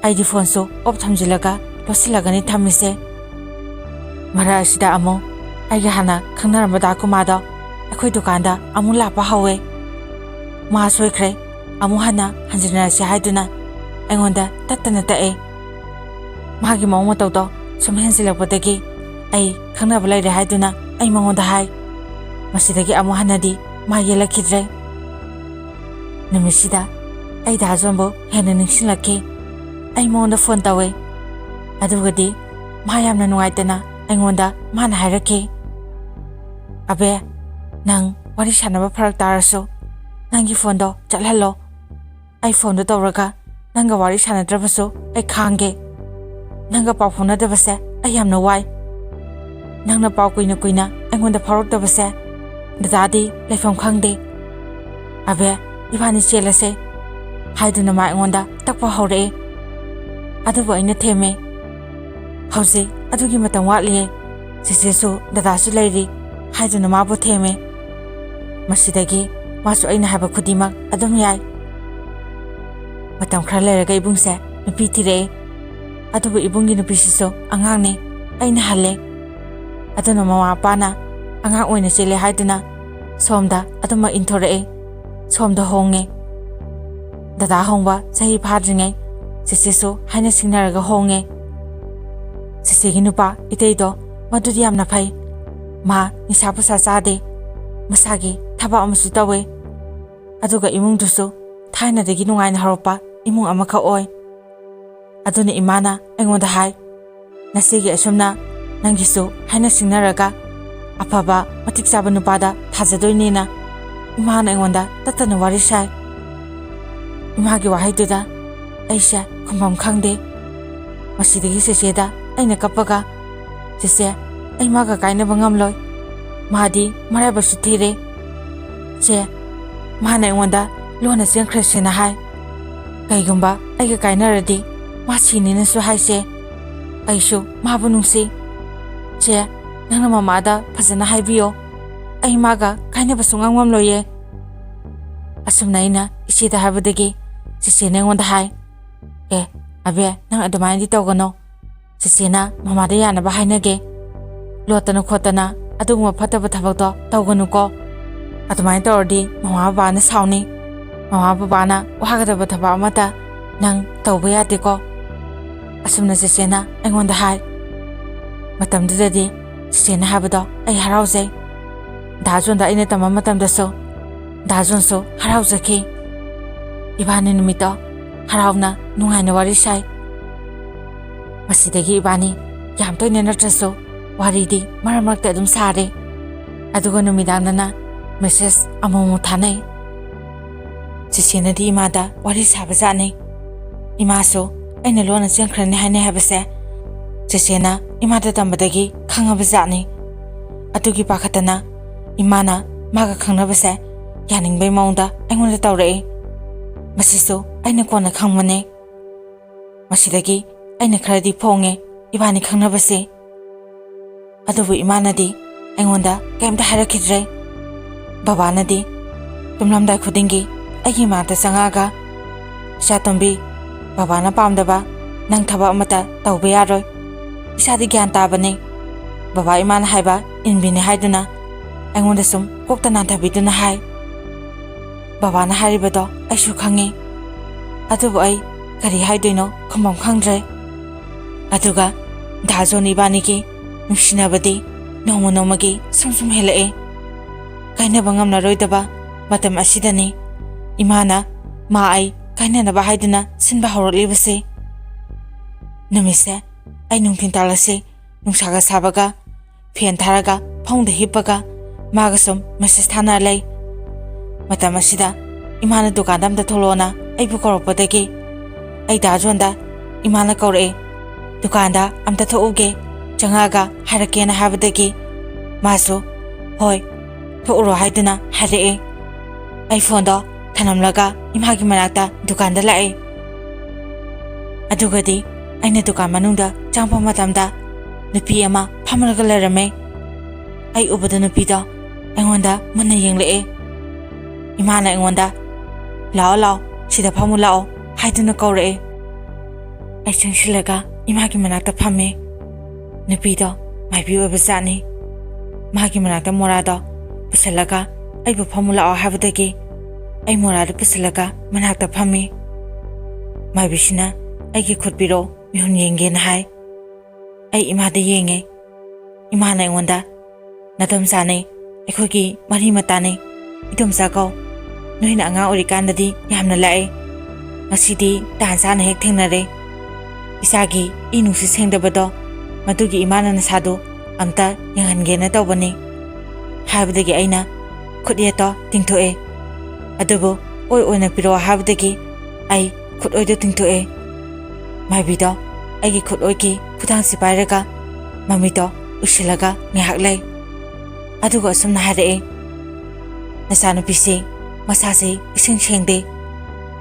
ꯑꯩꯗꯤ ꯐꯣꯟꯁꯨ ꯑꯣꯐ ꯊꯝꯖꯤꯜꯂꯒ ꯂꯣꯠꯁꯤꯜꯂꯒꯅꯤ ꯊꯝꯃꯤꯁꯦ꯫ ꯃꯔꯛ ꯑꯁꯤꯗ ꯑꯃꯨꯛ ꯑꯩꯒ ꯍꯥꯟꯅ ꯈꯪꯅꯔꯝꯕ ꯗꯥ ꯀꯨꯃꯥꯔꯗꯣ ꯑꯩꯈꯣꯏ ꯗꯨꯀꯥꯟꯗ ꯑꯃꯨꯛ ꯂꯥꯛꯄ ꯍꯧꯋꯦ꯫ ꯃꯥ ꯁꯣꯏꯈ꯭ꯔꯦ, ꯑꯃꯨꯛ ꯍꯟꯅ ꯍꯟꯖꯤꯟꯅꯔꯁꯤ ꯍꯥꯏꯗꯨꯅ ꯑꯩꯉꯣꯟꯗ ꯇꯠꯇꯅ ꯇꯛꯑꯦ꯫ ꯃꯥꯒꯤ ꯃꯑꯣꯡ ꯃꯇꯧꯗꯣ ꯁꯨꯝ ꯍꯦꯟꯖꯤꯜꯂꯛꯄꯗꯒꯤ ꯑꯩ ꯈꯪꯅꯕ ꯂꯩꯔꯦ ꯍꯥꯏꯗꯨꯅ ꯑꯩ ꯃꯉꯣꯟꯗ ꯍꯥꯏ꯫ ꯃꯁꯤꯗꯒꯤ ꯑꯃꯨꯛ ꯍꯟꯅꯗꯤ ꯃꯥ ꯌꯦꯜꯂꯛꯈꯤꯗ꯭ꯔꯦ꯫ ꯅꯨꯃꯤꯠꯁꯤꯗ ꯑꯩ ꯗꯥ ꯖꯣꯟꯕꯨ ꯍꯦꯟꯅ ꯅꯤꯡꯁꯤꯡꯂꯛꯈꯤ꯫ ꯑꯩ ꯃꯉꯣꯟꯗ ꯐꯣꯟ ꯇꯧꯋꯦ꯫ ꯑꯗꯨꯒꯗꯤ ꯃꯥ ꯌꯥꯝꯅ ꯅꯨꯡꯉꯥꯏꯇꯅ ꯑꯩꯉꯣꯟꯗ ꯃꯥꯅ ꯍꯥꯏꯔꯛꯈꯤ, "ꯑꯕꯦ, ꯅꯪ ꯋꯥꯔꯤ ꯁꯥꯟꯅꯕ ꯐꯔꯛ ꯇꯥꯔꯁꯨ ꯅꯪꯒꯤ ꯐꯣꯟꯗꯣ ꯆꯠꯍꯜꯂꯣ꯫ ꯑꯩ ꯐꯣꯟꯗꯣ ꯇꯧꯔꯒ ꯅꯪꯒ ꯋꯥꯔꯤ ꯁꯥꯟꯅꯗ꯭ꯔꯕꯁꯨ ꯑꯩ ꯈꯥꯡꯒꯦ꯫ ꯅꯪꯒ ꯄꯥꯎ ꯐꯥꯎꯅꯗꯕꯁꯦ ꯑꯩ ꯌꯥꯝꯅ ꯋꯥꯏ꯫ ꯅꯪꯅ ꯄꯥꯎ ꯀꯨꯏꯅ ꯀꯨꯏꯅ ꯑꯩꯉꯣꯟꯗ ꯐꯥꯎꯔꯛꯇꯕꯁꯦ ꯗꯗꯥꯗꯤ ꯂꯩꯐꯝ ꯈꯪꯗꯦ꯫ ꯑꯕꯦ, ꯏꯕꯥꯅꯤ ꯆꯦꯜꯂꯁꯦ" ꯍꯥꯏꯗꯨꯅ ꯃꯥ ꯑꯩꯉꯣꯟꯗ ꯇꯛꯄ ꯍꯧꯔꯛꯑꯦ꯫ ꯑꯗꯨꯕꯨ ꯑꯩꯅ ꯊꯦꯝꯃꯦ꯫ "ꯍꯧꯖꯤꯛ ꯑꯗꯨꯒꯤ ꯃꯇꯝ ꯋꯥꯠꯂꯤꯌꯦ꯫ ꯆꯦꯆꯦꯁꯨ ꯗꯗꯥꯁꯨ ꯂꯩꯔꯤ" ꯍꯥꯏꯗꯨꯅ ꯃꯥꯕꯨ ꯊꯦꯝꯃꯦ꯫ ꯃꯁꯤꯗꯒꯤ ꯃꯥꯁꯨ ꯑꯩꯅ ꯍꯥꯏꯕ ꯈꯨꯗꯤꯡꯃꯛ ꯑꯗꯨꯝ ꯌꯥꯏ꯫ ꯃꯇꯝ ꯈꯔ ꯂꯩꯔꯒ ꯏꯕꯨꯡꯁꯦ ꯅꯨꯄꯤ ꯊꯤꯔꯛꯑꯦ꯫ ꯑꯗꯨꯕꯨ ꯏꯕꯨꯡꯒꯤ ꯅꯨꯄꯤꯁꯤꯁꯨ ꯑꯉꯥꯡꯅꯦ, ꯑꯩꯅ ꯍꯜꯂꯦ꯫ ꯑꯗꯨꯅ ꯃꯃꯥ ꯃꯄꯥꯅ ꯑꯉꯥꯡ ꯑꯣꯏꯅ ꯆꯦꯜꯂꯦ ꯍꯥꯏꯗꯨꯅ ꯁꯣꯝꯗ ꯑꯗꯨꯃꯛ ꯏꯟꯊꯣꯔꯛꯑꯦ꯫ ꯁꯣꯝꯗ ꯍꯣꯡꯉꯦ꯫ ꯗꯗꯥ ꯍꯣꯡꯕ ꯆꯍꯤ ꯐꯥꯗ꯭ꯔꯤꯉꯩ ꯆꯦꯆꯦꯁꯨ ꯍꯥꯏꯅ ꯁꯤꯡꯅꯔꯒ ꯍꯣꯡꯉꯦ꯫ ꯆꯦꯆꯦꯒꯤ ꯅꯨꯄꯥ ꯏꯇꯩꯗꯣ ꯃꯗꯨꯗꯤ ꯌꯥꯝꯅ ꯐꯩ꯫ ꯃꯥ ꯅꯤꯁꯥ ꯄꯨꯁꯥ ꯆꯥꯗꯦ꯫ ꯃꯁꯥꯒꯤ ꯊꯕꯛ ꯑꯃꯁꯨ ꯇꯧꯋꯦ꯫ ꯑꯗꯨꯒ ꯏꯃꯨꯡꯗꯨꯁꯨ ꯊꯥꯏꯅꯗꯒꯤ ꯅꯨꯡꯉꯥꯏꯅ ꯍꯧꯔꯛꯄ ꯏꯃꯨꯡ ꯑꯃꯈꯛ ꯑꯣꯏ꯫ ꯑꯗꯨꯅ ꯏꯃꯥꯅ ꯑꯩꯉꯣꯟꯗ ꯍꯥꯏ, "ꯅꯆꯦꯒꯤ ꯑꯁꯨꯝꯅ ꯅꯪꯒꯤꯁꯨ ꯍꯥꯏꯅ ꯁꯤꯡꯅꯔꯒ ꯑꯐꯕ ꯃꯇꯤꯛ ꯆꯥꯕ ꯅꯨꯄꯥꯗ ꯊꯥꯖꯗꯣꯏꯅꯦꯅ" ꯏꯃꯥꯅ ꯑꯩꯉꯣꯟꯗ ꯇꯠꯇꯅ ꯋꯥꯔꯤ ꯁꯥꯏ꯫ ꯏꯃꯥꯒꯤ ꯋꯥꯍꯩꯗꯨꯗ ꯑꯩꯁꯦ ꯈꯨꯝꯐꯝ ꯈꯪꯗꯦ꯫ ꯃꯁꯤꯗꯒꯤ ꯆꯦꯆꯦꯗ ꯑꯩꯅ ꯀꯞꯄꯒ, "ꯆꯦꯆꯦ, ꯑꯩ ꯃꯥꯒ ꯀꯥꯏꯅꯕ ꯉꯝꯂꯣꯏ꯫ ꯃꯥꯗꯤ ꯃꯔꯥꯏꯕꯛꯁꯨ ꯊꯤꯔꯦ꯫ ꯆꯦ, ꯃꯥꯅ ꯑꯩꯉꯣꯟꯗ ꯂꯣꯟꯅ ꯆꯦꯟꯈ꯭ꯔꯁꯦꯅ ꯍꯥꯏ꯫ ꯀꯩꯒꯨꯝꯕ ꯑꯩꯒ ꯀꯥꯏꯅꯔꯗꯤ ꯃꯥ ꯁꯤꯅꯤꯅꯁꯨ ꯍꯥꯏꯁꯦ꯫ ꯑꯩꯁꯨ ꯃꯥꯕꯨ ꯅꯨꯡꯁꯤ꯫ ꯆꯦ, ꯅꯪꯅ ꯃꯃꯥꯗ ꯐꯖꯅ ꯍꯥꯏꯕꯤꯌꯣ꯫ ꯑꯩ ꯃꯥꯒ ꯀꯥꯏꯅꯕ ꯁꯨꯡꯉꯝ ꯉꯝꯂꯣꯏꯌꯦ"꯫ ꯑꯁꯨꯝꯅ ꯑꯩꯅ ꯏꯆꯦꯗ ꯍꯥꯏꯕꯗꯒꯤ ꯆꯦꯆꯦꯅ ꯑꯩꯉꯣꯟꯗ ꯍꯥꯏ, "ꯑꯦ, "ꯑꯕꯦ, ꯅꯪ ꯑꯗꯨꯃꯥꯏꯅꯗꯤ ꯇꯧꯒꯅꯣ꯫ ꯆꯦꯆꯦꯅ ꯃꯃꯥꯗ ꯌꯥꯅꯕ ꯍꯥꯏꯅꯒꯦ꯫ ꯂꯣꯠꯇꯅ ꯈꯣꯠꯇꯅ ꯑꯗꯨꯒꯨꯝꯕ ꯐꯠꯇꯕ ꯊꯕꯛꯇꯣ ꯇꯧꯒꯅꯨꯀꯣ꯫ ꯑꯗꯨꯃꯥꯏꯅ ꯇꯧꯔꯗꯤ ꯃꯃꯥ ꯕꯕꯥꯅ ꯁꯥꯎꯅꯤ꯫ ꯃꯃꯥ ꯕꯕꯥꯅ ꯋꯥꯒꯗꯕ ꯊꯕꯛ ꯑꯃꯠꯇ ꯅꯪ ꯇꯧꯕ ꯌꯥꯗꯦꯀꯣ"꯫ ꯑꯁꯨꯝꯅ ꯆꯦꯆꯦꯅ ꯑꯩꯉꯣꯟꯗ ꯍꯥꯏ꯫ ꯃꯇꯝꯗꯨꯗꯗꯤ ꯆꯦꯆꯦꯅ ꯍꯥꯏꯕꯗꯣ ꯑꯩ ꯍꯔꯥꯎꯖꯩ꯫ ꯗꯥ ꯖꯣꯟꯗ ꯑꯩꯅ ꯇꯝꯕ ꯃꯇꯝꯗꯁꯨ ꯗꯥ ꯖꯣꯟꯁꯨ ꯍꯔꯥꯎꯖꯈꯤ꯫ ꯏꯕꯥꯅꯤ ꯅꯨꯃꯤꯠꯇꯣ ꯍꯔꯥꯎꯅ ꯅꯨꯡꯉꯥꯏꯅ ꯋꯥꯔꯤ ꯁꯥꯏ꯫ ꯃꯁꯤꯗꯒꯤ ꯏꯕꯥꯅꯤ ꯌꯥꯝ ꯇꯣꯏꯅ ꯅꯠꯇ꯭ꯔꯁꯨ ꯋꯥꯔꯤꯗꯤ ꯃꯔꯛ ꯃꯔꯛꯇ ꯑꯗꯨꯝ ꯁꯥꯔꯦ꯫ ꯑꯗꯨꯒ ꯅꯨꯃꯤꯗꯥꯡꯗꯅ ꯃꯦꯁꯦꯖ ꯑꯃꯨꯛꯃꯨꯛ ꯊꯥꯅꯩ꯫ ꯆꯦꯆꯦꯅꯗꯤ ꯏꯃꯥꯗ ꯋꯥꯔꯤ ꯁꯥꯕꯖꯥꯠꯅꯤ꯫ ꯏꯃꯥꯁꯨ ꯑꯩꯅ ꯂꯣꯟꯅ ꯆꯦꯟꯈ꯭ꯔꯅꯤ ꯍꯥꯏꯅꯩ ꯍꯥꯏꯕꯁꯦ ꯆꯦꯆꯦꯅ ꯏꯃꯥꯗ ꯇꯝꯕꯗꯒꯤ ꯈꯪꯉꯕꯖꯥꯠꯅꯤ꯫ ꯑꯗꯨꯒꯤ ꯄꯥꯈꯠꯇꯅ ꯏꯃꯥꯅ ꯃꯥꯒ ꯈꯪꯅꯕꯁꯦ ꯌꯥꯅꯤꯡꯕꯩ ꯃꯑꯣꯡꯗ ꯑꯩꯉꯣꯟꯗ ꯇꯧꯔꯛꯏ꯫ ꯃꯁꯤꯁꯨ ꯑꯩꯅ ꯀꯣꯟꯅ ꯈꯪꯕꯅꯤ꯫ ꯃꯁꯤꯗꯒꯤ ꯑꯩꯅ ꯈꯔꯗꯤ ꯐꯣꯡꯉꯦ ꯏꯕꯥꯅꯤ ꯈꯪꯅꯕꯁꯦ꯫ ꯑꯗꯨꯕꯨ ꯏꯃꯥꯅꯗꯤ ꯑꯩꯉꯣꯟꯗ ꯀꯩꯝꯇ ꯍꯥꯏꯔꯛꯈꯤꯗ꯭ꯔꯦ꯫ ꯕꯕꯥꯅꯗꯤ ꯇꯨꯝꯂꯝꯗꯥꯏ ꯈꯨꯗꯤꯡꯒꯤ ꯑꯩꯒꯤ ꯏꯃꯥꯡꯗ ꯆꯪꯉꯛꯑꯒ, "ꯏꯆꯥꯇꯣꯝꯕꯤ, ꯕꯕꯥꯅ ꯄꯥꯝꯗꯕ ꯅꯪ ꯊꯕꯛ ꯑꯃꯠꯇ ꯇꯧꯕ ꯌꯥꯔꯣꯏ꯫ ꯏꯁꯥꯗꯤ ꯒ꯭ꯌꯥꯟ ꯇꯥꯕꯅꯤ꯫ ꯕꯕꯥ ꯏꯃꯥꯅ ꯍꯥꯏꯕ ꯏꯟꯕꯤꯅꯤ" ꯍꯥꯏꯗꯨꯅ ꯑꯩꯉꯣꯟꯗ ꯁꯨꯝ ꯀꯣꯛꯇ ꯅꯥꯟꯊꯕꯤꯗꯨꯅ ꯍꯥꯏ꯫ ꯕꯕꯥꯅ ꯍꯥꯏꯔꯤꯕꯗꯣ ꯑꯩꯁꯨ ꯈꯪꯉꯤ꯫ ꯑꯗꯨꯕꯨ ꯑꯩ ꯀꯔꯤ ꯍꯥꯏꯗꯣꯏꯅꯣ ꯈꯨꯝꯐꯝ ꯈꯪꯗ꯭ꯔꯦ꯫ ꯑꯗꯨꯒ ꯗꯥ ꯖꯣꯟ ꯏꯕꯥꯅꯤꯒꯤ ꯅꯨꯡꯁꯤꯅꯕꯗꯤ ꯅꯣꯡꯃ ꯅꯣꯡꯃꯒꯤ ꯁꯨꯝ ꯁꯨꯝ ꯍꯦꯜꯂꯛꯑꯦ꯫ ꯀꯥꯏꯅꯕ ꯉꯝꯂꯔꯣꯏꯗꯕ ꯃꯇꯝ ꯑꯁꯤꯗꯅꯤ ꯏꯃꯥꯅ ꯃꯥ ꯑꯩ ꯀꯥꯏꯅꯅꯕ ꯍꯥꯏꯗꯨꯅ ꯁꯤꯟꯕ ꯍꯧꯔꯛꯂꯤꯕꯁꯦ꯫ ꯅꯨꯃꯤꯠꯁꯦ ꯑꯩ ꯅꯨꯡꯊꯤꯟ ꯇꯥꯜꯂꯁꯤ ꯅꯨꯡꯁꯥꯒ ꯁꯥꯕꯒ ꯐꯦꯟ ꯊꯥꯔꯒ ꯐꯃꯨꯡꯗ ꯍꯤꯞꯄꯒ ꯃꯥꯒ ꯁꯨꯝ ꯃꯦꯁꯦꯖ ꯊꯥꯅꯔ ꯂꯩ꯫ ꯃꯇꯝ ꯑꯁꯤꯗ ꯏꯃꯥꯅ ꯗꯨꯀꯥꯟꯗ ꯑꯝꯇ ꯊꯣꯛꯂꯛꯑꯣꯅ ꯑꯩꯕꯨ ꯀꯧꯔꯛꯄꯗꯒꯤ ꯑꯩ ꯗꯥ ꯖꯣꯟꯗ ꯏꯃꯥꯅ ꯀꯧꯔꯛꯑꯦ, "ꯗꯨꯀꯥꯟꯗ ꯑꯝꯇ ꯊꯣꯛꯎꯒꯦ, ꯆꯪꯉꯛꯑꯒ ꯍꯥꯏꯔꯛꯀꯦꯅ" ꯍꯥꯏꯕꯗꯒꯤ ꯃꯥꯁꯨ "ꯍꯣꯏ, ꯊꯣꯛꯎꯔꯣ" ꯍꯥꯏꯗꯨꯅ ꯍꯥꯏꯔꯛꯑꯦ꯫ ꯑꯩ ꯐꯣꯟꯗꯣ ꯊꯅꯝꯂꯒ ꯏꯃꯥꯒꯤ ꯃꯅꯥꯛꯇ ꯗꯨꯀꯥꯟꯗ ꯂꯥꯛꯑꯦ꯫ ꯑꯗꯨꯒꯗꯤ ꯑꯩꯅ ꯗꯨꯀꯥꯟ ꯃꯅꯨꯡꯗ ꯆꯪꯉꯛꯄ ꯃꯇꯝꯗ ꯅꯨꯄꯤ ꯑꯃ ꯐꯝꯂꯒ ꯂꯩꯔꯝꯃꯦ꯫ ꯑꯩ ꯎꯕꯗ ꯅꯨꯄꯤꯗꯣ ꯑꯩꯉꯣꯟꯗ ꯃꯨꯟꯅ ꯌꯦꯡꯂꯛꯑꯦ꯫ ꯏꯃꯥꯅ ꯑꯩꯉꯣꯟꯗ "ꯂꯥꯛꯑꯣ, ꯂꯥꯛꯑꯣ, ꯁꯤꯗ ꯐꯝꯃꯨ ꯂꯥꯛꯑꯣ" ꯍꯥꯏꯗꯨꯅ ꯀꯧꯔꯛꯑꯦ꯫ ꯑꯩ ꯆꯪꯁꯤꯜꯂꯒ ꯏꯃꯥꯒꯤ ꯃꯅꯥꯛꯇ ꯐꯝꯃꯦ꯫ ꯅꯨꯄꯤꯗꯣ ꯃꯥꯏꯕꯤ ꯑꯣꯏꯕ ꯖꯥꯠꯅꯤ꯫ ꯃꯥꯒꯤ ꯃꯅꯥꯛꯇ ꯃꯣꯔꯥꯗꯣ ꯄꯨꯁꯤꯜꯂꯒ ꯑꯩꯕꯨ ꯐꯝꯃꯨ ꯂꯥꯛꯑꯣ ꯍꯥꯏꯕꯗꯒꯤ ꯑꯩ ꯃꯣꯔꯥꯗꯨ ꯄꯨꯁꯤꯜꯂꯒ ꯃꯅꯥꯛꯇ ꯐꯝꯃꯤ꯫ ꯃꯥꯏꯕꯤꯁꯤꯅ ꯑꯩꯒꯤ ꯈꯨꯠ ꯄꯤꯔꯛꯑꯣ, ꯃꯤꯍꯨꯟ ꯌꯦꯡꯒꯦꯅ ꯍꯥꯏ꯫ ꯑꯩ ꯏꯃꯥꯗ ꯌꯦꯡꯉꯦ꯫ ꯏꯃꯥꯅ ꯑꯩꯉꯣꯟꯗ, "ꯅꯗꯣꯝꯆꯥꯅꯦ, ꯑꯩꯈꯣꯏꯒꯤ ꯃꯔꯤ ꯃꯇꯥꯅꯦ, ꯏꯗꯣꯝꯆꯥ ꯀꯧ꯫ ꯅꯣꯏꯅ ꯑꯉꯥꯡ ꯑꯣꯏꯔꯤꯀꯥꯟꯗꯗꯤ ꯌꯥꯝꯅ ꯂꯥꯛꯑꯦ꯫ ꯉꯁꯤꯗꯤ ꯇꯥꯟ ꯆꯥꯅ ꯍꯦꯛ ꯊꯦꯡꯅꯔꯦ꯫ ꯏꯆꯥꯒꯤ ꯏ ꯅꯨꯡꯁꯤꯠ ꯁꯦꯡꯗꯕꯗꯣ, ꯃꯗꯨꯒꯤ ꯏꯃꯥꯅ ꯅꯁꯥꯗꯨ ꯑꯝꯇ ꯌꯦꯡꯍꯟꯒꯦꯅ ꯇꯧꯕꯅꯤ" ꯍꯥꯏꯕꯗꯒꯤ ꯑꯩꯅ ꯈꯨꯠ ꯌꯦꯠꯇꯣ ꯇꯤꯡꯊꯣꯛꯑꯦ꯫ ꯑꯗꯨꯕꯨ ꯑꯣꯏ ꯑꯣꯏꯅ ꯄꯤꯔꯛꯑꯣ ꯍꯥꯏꯕꯗꯒꯤ ꯑꯩ ꯈꯨꯠ ꯑꯣꯏꯗꯣ ꯇꯤꯡꯊꯣꯛꯑꯦ꯫ ꯃꯥꯏꯕꯤꯗꯣ ꯑꯩꯒꯤ ꯈꯨꯠ ꯑꯣꯏꯒꯤ ꯈꯨꯗꯥꯡꯁꯤ ꯄꯥꯏꯔꯒ ꯃꯃꯤꯠꯇꯣ ꯎꯏꯁꯤꯜꯂꯒ ꯉꯥꯏꯍꯥꯛ ꯂꯩ꯫ ꯑꯗꯨꯒ ꯑꯁꯨꯝꯅ ꯍꯥꯏꯔꯛꯑꯦ, "ꯅꯆꯥꯅꯨꯄꯤꯁꯤ ꯃꯁꯥꯁꯤ ꯏꯁꯦꯡ ꯁꯦꯡꯗꯦ꯫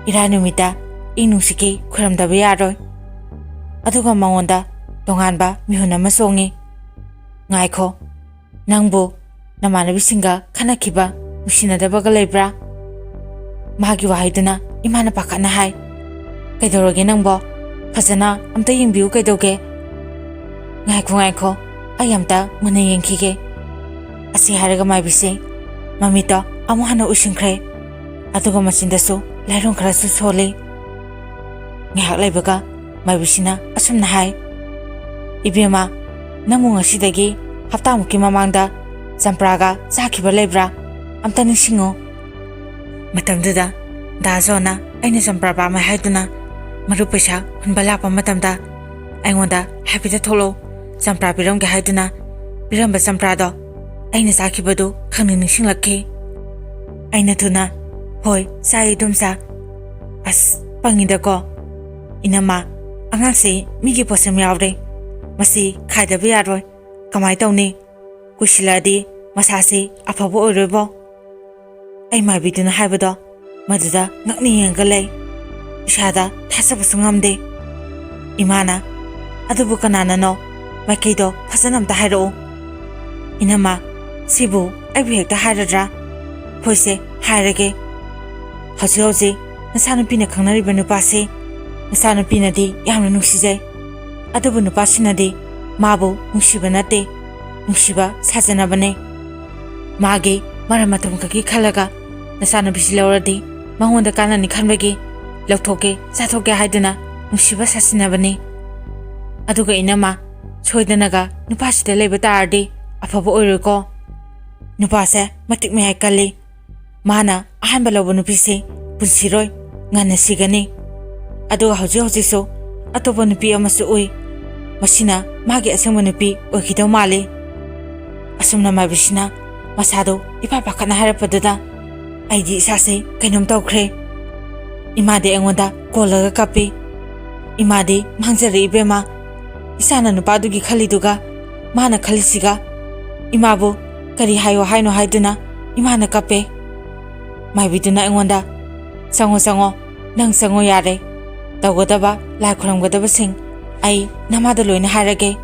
ꯏꯔꯥꯏ ꯅꯨꯃꯤꯠꯇ ꯏ ꯅꯨꯡꯁꯤꯠꯀꯤ ꯈꯨꯔꯝꯗꯕ ꯌꯥꯔꯣꯏ꯫" ꯑꯗꯨꯒ ꯃꯉꯣꯟꯗ ꯇꯣꯉꯥꯟꯕ ꯃꯤꯍꯨꯟ ꯑꯃ ꯆꯣꯡꯉꯤ꯫ "ꯉꯥꯏꯈꯣ, ꯅꯪꯕꯨ ꯅꯃꯥꯟꯅꯕꯤꯁꯤꯡꯒ ꯈꯠꯅꯈꯤꯕ, ꯅꯨꯡꯁꯤꯅꯗꯕꯒ ꯂꯩꯕ꯭ꯔꯥ?" ꯃꯥꯒꯤ ꯋꯥꯍꯩꯗꯨꯅ ꯏꯃꯥꯅ ꯄꯥꯈꯠꯅ ꯍꯥꯏ, "ꯀꯩꯗꯧꯔꯒꯦ ꯅꯪꯕꯣ? ꯐꯖꯅ ꯑꯝꯇ ꯌꯦꯡꯕꯤꯌꯨ ꯀꯩꯗꯧꯒꯦ?" "ꯉꯥꯏꯈꯣ, ꯉꯥꯏꯈꯣ, ꯑꯩ ꯑꯝꯇ ꯃꯨꯟꯅ ꯌꯦꯡꯈꯤꯒꯦ꯫" ꯑꯁꯤ ꯍꯥꯏꯔꯒ ꯃꯥꯏꯕꯤꯁꯦ ꯃꯃꯤꯠꯇꯣ ꯑꯃꯨꯛ ꯍꯟꯅ ꯎꯏꯁꯤꯟꯈ꯭ꯔꯦ꯫ ꯑꯗꯨꯒ ꯃꯆꯤꯟꯗꯁꯨ ꯂꯥꯏꯔꯣꯡ ꯈꯔꯁꯨ ꯁꯣꯜꯂꯤ꯫ ꯉꯥꯏꯍꯥꯛ ꯂꯩꯕꯒ ꯃꯥꯏꯕꯤꯁꯤꯅ ꯑꯁꯨꯝꯅ ꯍꯥꯏ, "ꯏꯕꯦꯝꯃ, ꯅꯪꯕꯨ ꯉꯁꯤꯗꯒꯤ ꯍꯞꯇꯥꯃꯨꯛꯀꯤ ꯃꯃꯥꯡꯗ ꯆꯝꯄ꯭ꯔꯥꯒ ꯆꯥꯈꯤꯕ ꯂꯩꯕ꯭ꯔꯥ? ꯑꯝꯇ ꯅꯤꯡꯁꯤꯡꯉꯨ꯫" ꯃꯇꯝꯗꯨꯗ ꯗꯥ ꯖꯣꯟꯅ ꯑꯩꯅ ꯆꯝꯄ꯭ꯔꯥ ꯄꯥꯝꯃꯦ ꯍꯥꯏꯗꯨꯅ ꯃꯔꯨꯞ ꯄꯩꯁꯥ ꯍꯨꯟꯕ ꯂꯥꯛꯄ ꯃꯇꯝꯗ ꯑꯩꯉꯣꯟꯗ ꯍꯥꯏꯐꯦꯠꯇ ꯊꯣꯛꯂꯛꯎ, ꯆꯝꯄ꯭ꯔꯥ ꯄꯤꯔꯝꯒꯦ ꯍꯥꯏꯗꯨꯅ ꯄꯤꯔꯝꯕ ꯆꯝꯄ꯭ꯔꯥꯗꯣ ꯑꯩꯅ ꯆꯥꯈꯤꯕꯗꯨ ꯈꯪꯅꯤꯡ ꯅꯤꯡꯁꯤꯡꯂꯛꯈꯤ꯫ ꯑꯩꯅ ꯊꯨꯅ, "ꯍꯣꯏ, ꯆꯥꯏ ꯏꯗꯣꯝꯆꯥ꯫" ꯑꯁ, ꯄꯪꯉꯤꯗꯀꯣ꯫ "ꯏꯅꯝꯃ, ꯑꯉꯥꯡꯁꯤ ꯃꯤꯒꯤ ꯄꯣꯠꯁꯦꯝ ꯌꯥꯎꯔꯦ꯫ ꯃꯁꯤ ꯈꯥꯏꯗꯕ ꯌꯥꯔꯣꯏ꯫ ꯀꯃꯥꯏ ꯇꯧꯅꯤ? ꯀꯨꯏꯁꯤꯜꯂꯛꯑꯗꯤ ꯃꯁꯥꯁꯤ ꯑꯐꯕ ꯑꯣꯏꯔꯣꯏꯕꯣ꯫" ꯑꯩ ꯃꯥꯏꯕꯤꯗꯨꯅ ꯍꯥꯏꯕꯗꯣ ꯃꯗꯨꯗ ꯉꯛꯅ ꯌꯦꯡꯉꯒ ꯂꯩ꯫ ꯏꯁꯥꯗ ꯊꯥꯖꯕꯁꯨ ꯉꯝꯗꯦ꯫ ꯏꯃꯥꯅ, "ꯑꯗꯨꯕꯨ ꯀꯅꯥꯅꯅꯣ? ꯃꯥꯏꯀꯩꯗꯣ ꯐꯖꯅ ꯑꯝꯇ ꯍꯥꯏꯔꯛꯎ꯫" "ꯏꯅꯝꯃ, ꯁꯤꯕꯨ ꯑꯩꯕꯨ ꯍꯦꯛꯇ ꯍꯥꯏꯔꯗ꯭ꯔꯥ? ꯍꯣꯏꯁꯦ, ꯍꯥꯏꯔꯒꯦ꯫ ꯍꯧꯖꯤꯛ ꯍꯧꯖꯤꯛ ꯅꯆꯥꯅꯨꯄꯤꯅ ꯈꯪꯅꯔꯤꯕ ꯅꯨꯄꯥꯁꯤ ꯃꯆꯥꯅꯨꯄꯤꯅꯗꯤ ꯌꯥꯝꯅ ꯅꯨꯡꯁꯤꯖꯩ, ꯑꯗꯨꯕꯨ ꯅꯨꯄꯥꯁꯤꯅꯗꯤ ꯃꯥꯕꯨ ꯅꯨꯡꯁꯤꯕ ꯅꯠꯇꯦ, ꯅꯨꯡꯁꯤꯕ ꯁꯥꯖꯅꯕꯅꯦ꯫ ꯃꯥꯒꯤ ꯃꯔꯝ ꯃꯇꯝ ꯈꯛꯀꯤ ꯈꯜꯂꯒ ꯅꯆꯥꯅꯨꯄꯤꯁꯤ ꯂꯧꯔꯗꯤ ꯃꯉꯣꯟꯗ ꯀꯥꯟꯅꯅꯤ ꯈꯟꯕꯒꯤ ꯂꯧꯊꯣꯛꯀꯦ ꯆꯥꯊꯣꯛꯀꯦ ꯍꯥꯏꯗꯨꯅ ꯅꯨꯡꯁꯤꯕ ꯁꯥꯁꯤꯟꯅꯕꯅꯤ꯫ ꯑꯗꯨꯒ ꯏꯅꯝꯃ, ꯁꯣꯏꯗꯅꯒ ꯅꯨꯄꯥꯁꯤꯗ ꯂꯩꯕ ꯇꯥꯔꯗꯤ ꯑꯐꯕ ꯑꯣꯏꯔꯣꯏꯀꯣ꯫ ꯅꯨꯄꯥꯁꯦ ꯃꯇꯤꯛ ꯃꯌꯥꯏ ꯀꯜꯂꯤ꯫ ꯃꯥꯅ ꯑꯍꯥꯟꯕ ꯂꯧꯕ ꯅꯨꯄꯤꯁꯤ ꯄꯨꯟꯁꯤꯔꯣꯏ, ꯉꯟꯅ ꯁꯤꯒꯅꯤ꯫ ꯑꯗꯨꯒ ꯍꯧꯖꯤꯛ ꯍꯧꯖꯤꯛꯁꯨ ꯑꯇꯣꯞꯄ ꯅꯨꯄꯤ ꯑꯃꯁꯨ ꯎꯏ꯫ ꯃꯁꯤꯅ ꯃꯥꯒꯤ ꯑꯁꯦꯡꯕ ꯅꯨꯄꯤ ꯑꯣꯏꯈꯤꯗꯧ ꯃꯥꯜꯂꯤ꯫ ꯑꯁꯨꯝꯅ ꯃꯥꯏꯕꯤꯁꯤꯅ ꯃꯁꯥꯗꯣ ꯏꯄꯥ ꯄꯥꯈꯠꯅ ꯍꯥꯏꯔꯛꯄꯗꯨꯗ ꯑꯩꯗꯤ ꯏꯁꯥꯁꯦ ꯀꯩꯅꯣꯝ ꯇꯧꯈ꯭ꯔꯦ꯫ ꯏꯃꯥꯗꯤ ꯑꯩꯉꯣꯟꯗ ꯀꯣꯜꯂꯒ ꯀꯞꯄꯤ꯫ ꯏꯃꯥꯗꯤ ꯃꯥꯡꯖꯔꯦ ꯏꯕꯦꯝꯃ, ꯏꯆꯥꯅ ꯅꯨꯄꯥꯗꯨꯒꯤ ꯈꯜꯂꯤꯗꯨꯒ ꯃꯥꯅ ꯈꯜꯂꯤꯁꯤꯒ꯫ ꯏꯃꯥꯕꯨ ꯀꯔꯤ ꯍꯥꯏꯌꯣ ꯍꯥꯏꯅꯣ ꯍꯥꯏꯗꯨꯅ ꯏꯃꯥꯅ ꯀꯞꯄꯦ꯫ ꯃꯥꯏꯕꯤꯗꯨꯅ ꯑꯩꯉꯣꯟꯗ, "ꯆꯪꯉꯣ, ꯆꯪꯉꯣ, ꯅꯪ ꯆꯪꯉꯣ ꯌꯥꯔꯦ꯫ ꯇꯧꯒꯗꯕ, ꯂꯥꯏ ꯈꯨꯔꯝꯒꯗꯕꯁꯤꯡ ꯑꯩ ꯅꯃꯥꯗ ꯂꯣꯏꯅ ꯍꯥꯏꯔꯒꯦ"꯫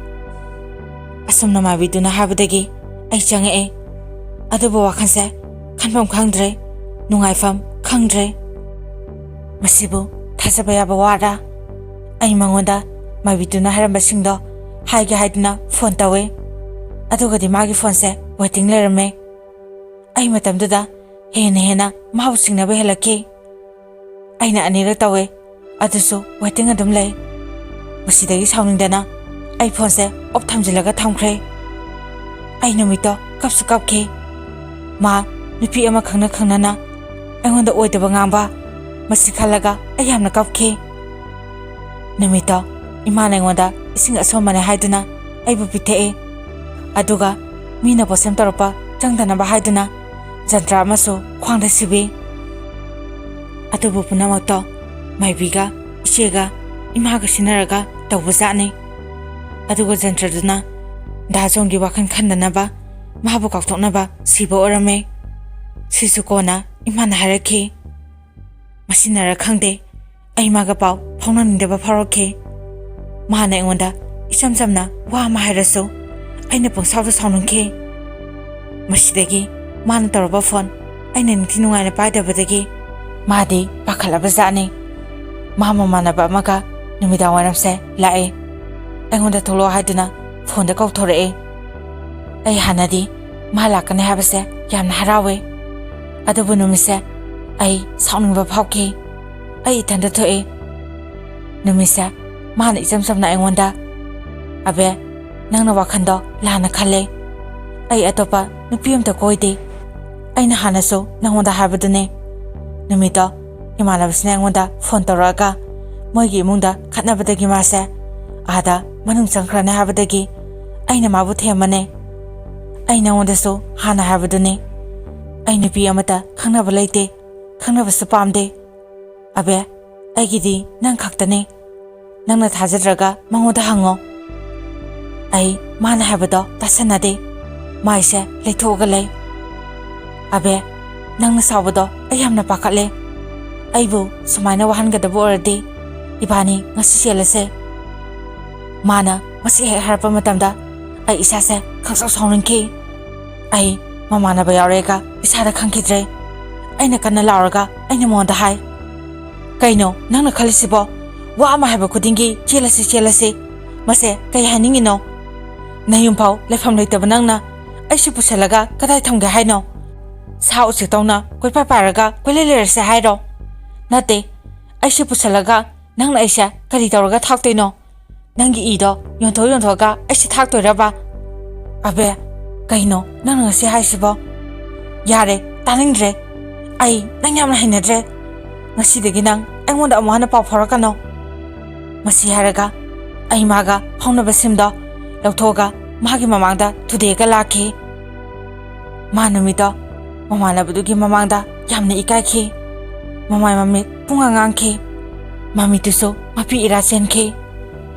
ꯑꯁꯨꯝꯅ ꯃꯥꯏꯕꯤꯗꯨꯅ ꯍꯥꯏꯕꯗꯒꯤ ꯑꯩ ꯆꯪꯉꯛꯑꯦ꯫ ꯑꯗꯨꯕꯨ ꯋꯥꯈꯜꯁꯦ ꯈꯟꯐꯝ ꯈꯪꯗ꯭ꯔꯦ, ꯅꯨꯡꯉꯥꯏꯐꯝ ꯈꯪꯗ꯭ꯔꯦ꯫ ꯃꯁꯤꯕꯨ ꯊꯥꯖꯕ ꯌꯥꯕ ꯋꯥꯔꯥ? ꯑꯩ ꯃꯉꯣꯟꯗ ꯃꯥꯏꯕꯤꯗꯨꯅ ꯍꯥꯏꯔꯝꯕꯁꯤꯡꯗꯣ ꯍꯥꯏꯒꯦ ꯍꯥꯏꯗꯨꯅ ꯐꯣꯟ ꯇꯧꯋꯦ꯫ ꯑꯗꯨꯒꯗꯤ ꯃꯥꯒꯤ ꯐꯣꯟꯁꯦ ꯋꯦꯇꯤꯡ ꯂꯩꯔꯝꯃꯦ꯫ ꯑꯩ ꯃꯇꯝꯗꯨꯗ ꯍꯦꯟꯅ ꯍꯦꯟꯅ ꯃꯥꯕꯨ ꯆꯤꯡꯅꯕ ꯍꯦꯜꯂꯛꯈꯤ꯫ ꯑꯩꯅ ꯑꯅꯤꯔꯛ ꯇꯧꯋꯦ, ꯑꯗꯨꯁꯨ ꯋꯦꯇꯤꯡ ꯑꯗꯨꯝ ꯂꯩ꯫ ꯃꯁꯤꯗꯒꯤ ꯁꯥꯎꯅꯤꯡꯗꯅ ꯑꯩ ꯐꯣꯟꯁꯦ ꯑꯣꯞ ꯊꯝꯖꯤꯜꯂꯒ ꯊꯝꯈ꯭ꯔꯦ꯫ ꯑꯩ ꯅꯨꯃꯤꯠꯇꯣ ꯀꯞꯁꯨ ꯀꯞꯈꯤ꯫ ꯃꯥ ꯅꯨꯄꯤ ꯑꯃ ꯈꯪꯅ ꯈꯪꯅꯅ ꯑꯩꯉꯣꯟꯗ ꯑꯣꯏꯗꯕ ꯉꯥꯡꯕ, ꯃꯁꯤ ꯈꯜꯂꯒ ꯑꯩ ꯌꯥꯝꯅ ꯀꯞꯈꯤ꯫ ꯅꯨꯃꯤꯠꯇꯣ ꯏꯃꯥꯅ ꯑꯩꯉꯣꯟꯗ ꯏꯁꯤꯡ ꯑꯁꯣꯝꯕꯅꯦ ꯍꯥꯏꯗꯨꯅ ꯑꯩꯕꯨ ꯄꯤꯊꯛꯏ꯫ ꯑꯗꯨꯒ ꯃꯤꯅ ꯄꯣꯠꯁꯦꯝ ꯇꯧꯔꯛꯄ ꯆꯪꯗꯅꯕ ꯍꯥꯏꯗꯨꯅ ꯖꯟꯇ꯭ꯔ ꯑꯃꯁꯨ ꯈ꯭ꯋꯥꯡꯗ ꯁꯤꯕꯤ꯫ ꯑꯗꯨꯕꯨ ꯄꯨꯝꯅꯃꯛꯇꯣ ꯃꯥꯏꯕꯤꯒ ꯏꯆꯦꯒ ꯏꯃꯥꯒ ꯁꯤꯟꯅꯔꯒ ꯇꯧꯕꯖꯥꯠꯅꯤ꯫ ꯑꯗꯨꯒ ꯖꯟꯇ꯭ꯔꯗꯨꯅ ꯗꯥ ꯖꯣꯟꯒꯤ ꯋꯥꯈꯜ ꯈꯟꯗꯅꯕ, ꯃꯥꯕꯨ ꯀꯥꯎꯊꯣꯛꯅꯕ ꯁꯤꯕ ꯑꯣꯏꯔꯝꯃꯦ꯫ ꯁꯤꯁꯨ ꯀꯣꯟꯅ ꯏꯃꯥꯅ ꯍꯥꯏꯔꯛꯈꯤ꯫ ꯃꯁꯤꯅꯔ ꯈꯪꯗꯦ, ꯑꯩ ꯃꯥꯒ ꯄꯥꯎ ꯐꯥꯎꯅꯅꯤꯡꯗꯕ ꯐꯥꯎꯔꯛꯈꯤ꯫ ꯃꯥꯅ ꯑꯩꯉꯣꯟꯗ ꯏꯆꯝ ꯆꯝꯅ ꯋꯥ ꯑꯃ ꯍꯥꯏꯔꯁꯨ ꯑꯩꯅ ꯄꯪꯁꯥꯎꯗ ꯁꯥꯎꯅꯤꯡꯈꯤ꯫ ꯃꯁꯤꯗꯒꯤ ꯃꯥꯅ ꯇꯧꯔꯕ ꯐꯣꯟ ꯑꯩꯅ ꯅꯤꯡꯊꯤ ꯅꯨꯡꯉꯥꯏꯅ ꯄꯥꯏꯗꯕꯗꯒꯤ ꯃꯥꯗꯤ ꯄꯥꯈꯠꯂꯕ ꯖꯥꯠꯅꯤ꯫ ꯃꯥ ꯃꯃꯥꯟꯅꯕ ꯑꯃꯒ ꯅꯨꯃꯤꯗꯥꯡ ꯋꯥꯏꯔꯝꯁꯦ ꯂꯥꯛꯑꯦ꯫ ꯑꯩꯉꯣꯟꯗ ꯊꯣꯛꯂꯛꯑꯣ ꯍꯥꯏꯗꯨꯅ ꯐꯣꯟꯗ ꯀꯧꯊꯣꯔꯛꯑꯦ꯫ ꯑꯩ ꯍꯥꯟꯅꯗꯤ ꯃꯥ ꯂꯥꯛꯀꯅꯤ ꯍꯥꯏꯕꯁꯦ ꯌꯥꯝꯅ ꯍꯔꯥꯎꯋꯦ꯫ ꯑꯗꯨꯕꯨ ꯅꯨꯃꯤꯠꯁꯦ ꯑꯩ ꯁꯥꯎꯅꯤꯡꯕ ꯐꯥꯎꯈꯤ꯫ ꯑꯩ ꯏꯊꯟꯇ ꯊꯣꯛꯑꯦ꯫ ꯅꯨꯃꯤꯠꯁꯦ ꯃꯥꯅ ꯏꯆꯝ ꯆꯝꯅ ꯑꯩꯉꯣꯟꯗ, "ꯑꯕꯦ, ꯅꯪꯅ ꯋꯥꯈꯜꯗꯣ ꯂꯥꯟꯅ ꯈꯜꯂꯦ꯫ ꯑꯩ ꯑꯇꯣꯞꯄ ꯅꯨꯄꯤ ꯑꯝꯇ ꯀꯣꯏꯗꯦ꯫ ꯑꯩꯅ ꯍꯥꯟꯅꯁꯨ ꯅꯪꯉꯣꯟꯗ ꯍꯥꯏꯕꯗꯨꯅꯦ꯫" ꯅꯨꯃꯤꯠꯇꯣ ꯏꯃꯥꯟꯅꯕꯁꯤꯅ ꯑꯩꯉꯣꯟꯗ ꯐꯣꯟ ꯇꯧꯔꯛꯑꯒ ꯃꯣꯏꯒꯤ ꯏꯃꯨꯡꯗ ꯈꯠꯅꯕꯗꯒꯤ ꯃꯥꯁꯦ ꯑꯥꯗ ꯃꯅꯨꯡ ꯆꯪꯈ꯭ꯔꯅꯤ ꯍꯥꯏꯕꯗꯒꯤ ꯑꯩꯅ ꯃꯥꯕꯨ ꯊꯦꯝꯕꯅꯦ꯫ ꯑꯩ ꯅꯉꯣꯟꯗꯁꯨ ꯍꯥꯟꯅ ꯍꯥꯏꯕꯗꯨꯅꯤ, ꯑꯩ ꯅꯨꯄꯤ ꯑꯃꯠꯇ ꯈꯪꯅꯕ ꯂꯩꯇꯦ, ꯈꯪꯅꯕꯁꯨ ꯄꯥꯝꯗꯦ꯫ ꯑꯕꯦ, ꯑꯩꯒꯤꯗꯤ ꯅꯪ ꯈꯛꯇꯅꯦ꯫ ꯅꯪꯅ ꯊꯥꯖꯗ꯭ꯔꯒ ꯃꯉꯣꯟꯗ ꯍꯪꯉꯣ꯫ ꯑꯩ ꯃꯥꯅ ꯍꯥꯏꯕꯗꯣ ꯇꯥꯁꯟꯅꯗꯦ꯫ ꯃꯥꯏꯁꯦ ꯂꯩꯊꯣꯛꯑꯒ ꯂꯩ꯫ "ꯑꯕꯦ, ꯅꯪꯅ ꯁꯥꯎꯕꯗꯣ ꯑꯩ ꯌꯥꯝꯅ ꯄꯥꯈꯠꯂꯦ꯫ ꯑꯩꯕꯨ ꯁꯨꯃꯥꯏꯅ ꯋꯥꯍꯟꯒꯗꯕ ꯑꯣꯏꯔꯗꯤ ꯏꯕꯥꯅꯤ ꯉꯁꯤ ꯆꯦꯜꯂꯁꯦ꯫" ꯃꯥꯅ ꯃꯁꯤ ꯍꯦꯛ ꯍꯥꯏꯔꯛꯄ ꯃꯇꯝꯗ ꯑꯩ ꯏꯁꯥꯁꯦ ꯈꯪꯁꯥꯎ ꯁꯥꯎꯅꯤꯡꯈꯤ꯫ ꯑꯩ ꯃꯃꯥꯟꯅꯕ ꯌꯥꯎꯔꯦꯒ ꯏꯁꯥꯗ ꯈꯪꯈꯤꯗ꯭ꯔꯦ꯫ ꯑꯩꯅ ꯀꯟꯅ ꯂꯥꯎꯔꯒ ꯑꯩꯅ ꯃꯉꯣꯟꯗ ꯍꯥꯏ, "ꯀꯩꯅꯣ ꯅꯪꯅ ꯈꯜꯂꯤꯁꯤꯕꯣ? ꯋꯥ ꯑꯃ ꯍꯥꯏꯕ ꯈꯨꯗꯤꯡꯒꯤ ꯆꯦꯜꯂꯁꯤ, ꯆꯦꯜꯂꯁꯤ꯫ ꯃꯁꯦ ꯀꯩ ꯍꯥꯏꯅꯤꯡꯉꯤꯅꯣ? ꯅꯌꯨꯝꯐꯥꯎ ꯂꯩꯐꯝ ꯂꯩꯇꯕ ꯅꯪꯅ ꯑꯩꯁꯤ ꯄꯨꯁꯜꯂꯒ ꯀꯗꯥꯏ ꯊꯝꯒꯦ ꯍꯥꯏꯅꯣ? ꯁꯥ ꯎꯆꯦꯛꯇꯧꯅ ꯀꯣꯏꯄꯥꯏ ꯄꯥꯏꯔꯒ ꯀꯣꯏꯂꯩ ꯂꯩꯔꯁꯦ ꯍꯥꯏꯔꯣ? ꯅꯠꯇꯦ, ꯑꯩꯁꯤ ꯄꯨꯁꯜꯂꯒ ꯅꯪꯅ ꯑꯩꯁꯦ ꯀꯔꯤ ꯇꯧꯔꯒ ꯊꯥꯛꯇꯣꯏꯅꯣ? ꯅꯪꯒꯤ ꯏꯗꯣ ꯌꯣꯟꯊꯣꯛ ꯌꯣꯟꯊꯣꯛꯑꯒ ꯑꯩꯁꯦ ꯊꯥꯛꯇꯣꯏꯔꯕ?" "ꯑꯕꯦ, ꯀꯩꯅꯣ ꯅꯪꯅ ꯉꯁꯤ ꯍꯥꯏꯁꯤꯕꯣ? ꯌꯥꯔꯦ, ꯇꯥꯅꯤꯡꯗ꯭ꯔꯦ꯫ ꯑꯩ ꯅꯪ ꯌꯥꯝꯅ ꯍꯩꯅꯗ꯭ꯔꯦ꯫ ꯉꯁꯤꯗꯒꯤ ꯅꯪ ꯑꯩꯉꯣꯟꯗ ꯑꯃꯨꯛ ꯍꯟꯅ ꯄꯥꯎ ꯐꯥꯎꯔꯛꯀꯅꯣ꯫" ꯃꯁꯤ ꯍꯥꯏꯔꯒ ꯑꯩ ꯃꯥꯒ ꯐꯥꯎꯅꯕ ꯁꯤꯝꯗꯣ ꯂꯧꯊꯣꯛꯑꯒ ꯃꯥꯒꯤ ꯃꯃꯥꯡꯗ ꯊꯨꯗꯦꯛꯑꯒ ꯂꯥꯛꯈꯤ꯫ ꯃꯥ ꯅꯨꯃꯤꯠꯇꯣ ꯃꯃꯥꯟꯅꯕꯗꯨꯒꯤ ꯃꯃꯥꯡꯗ ꯌꯥꯝꯅ ꯏꯀꯥꯏꯈꯤ꯫ ꯃꯃꯥꯏ ꯃꯃꯤꯠ ꯄꯨꯡꯉꯥꯡ ꯉꯥꯡꯈꯤ꯫ ꯃꯃꯤꯠꯇꯨꯁꯨ ꯃꯄꯤ ꯏꯔꯥ ꯆꯦꯟꯈꯤ꯫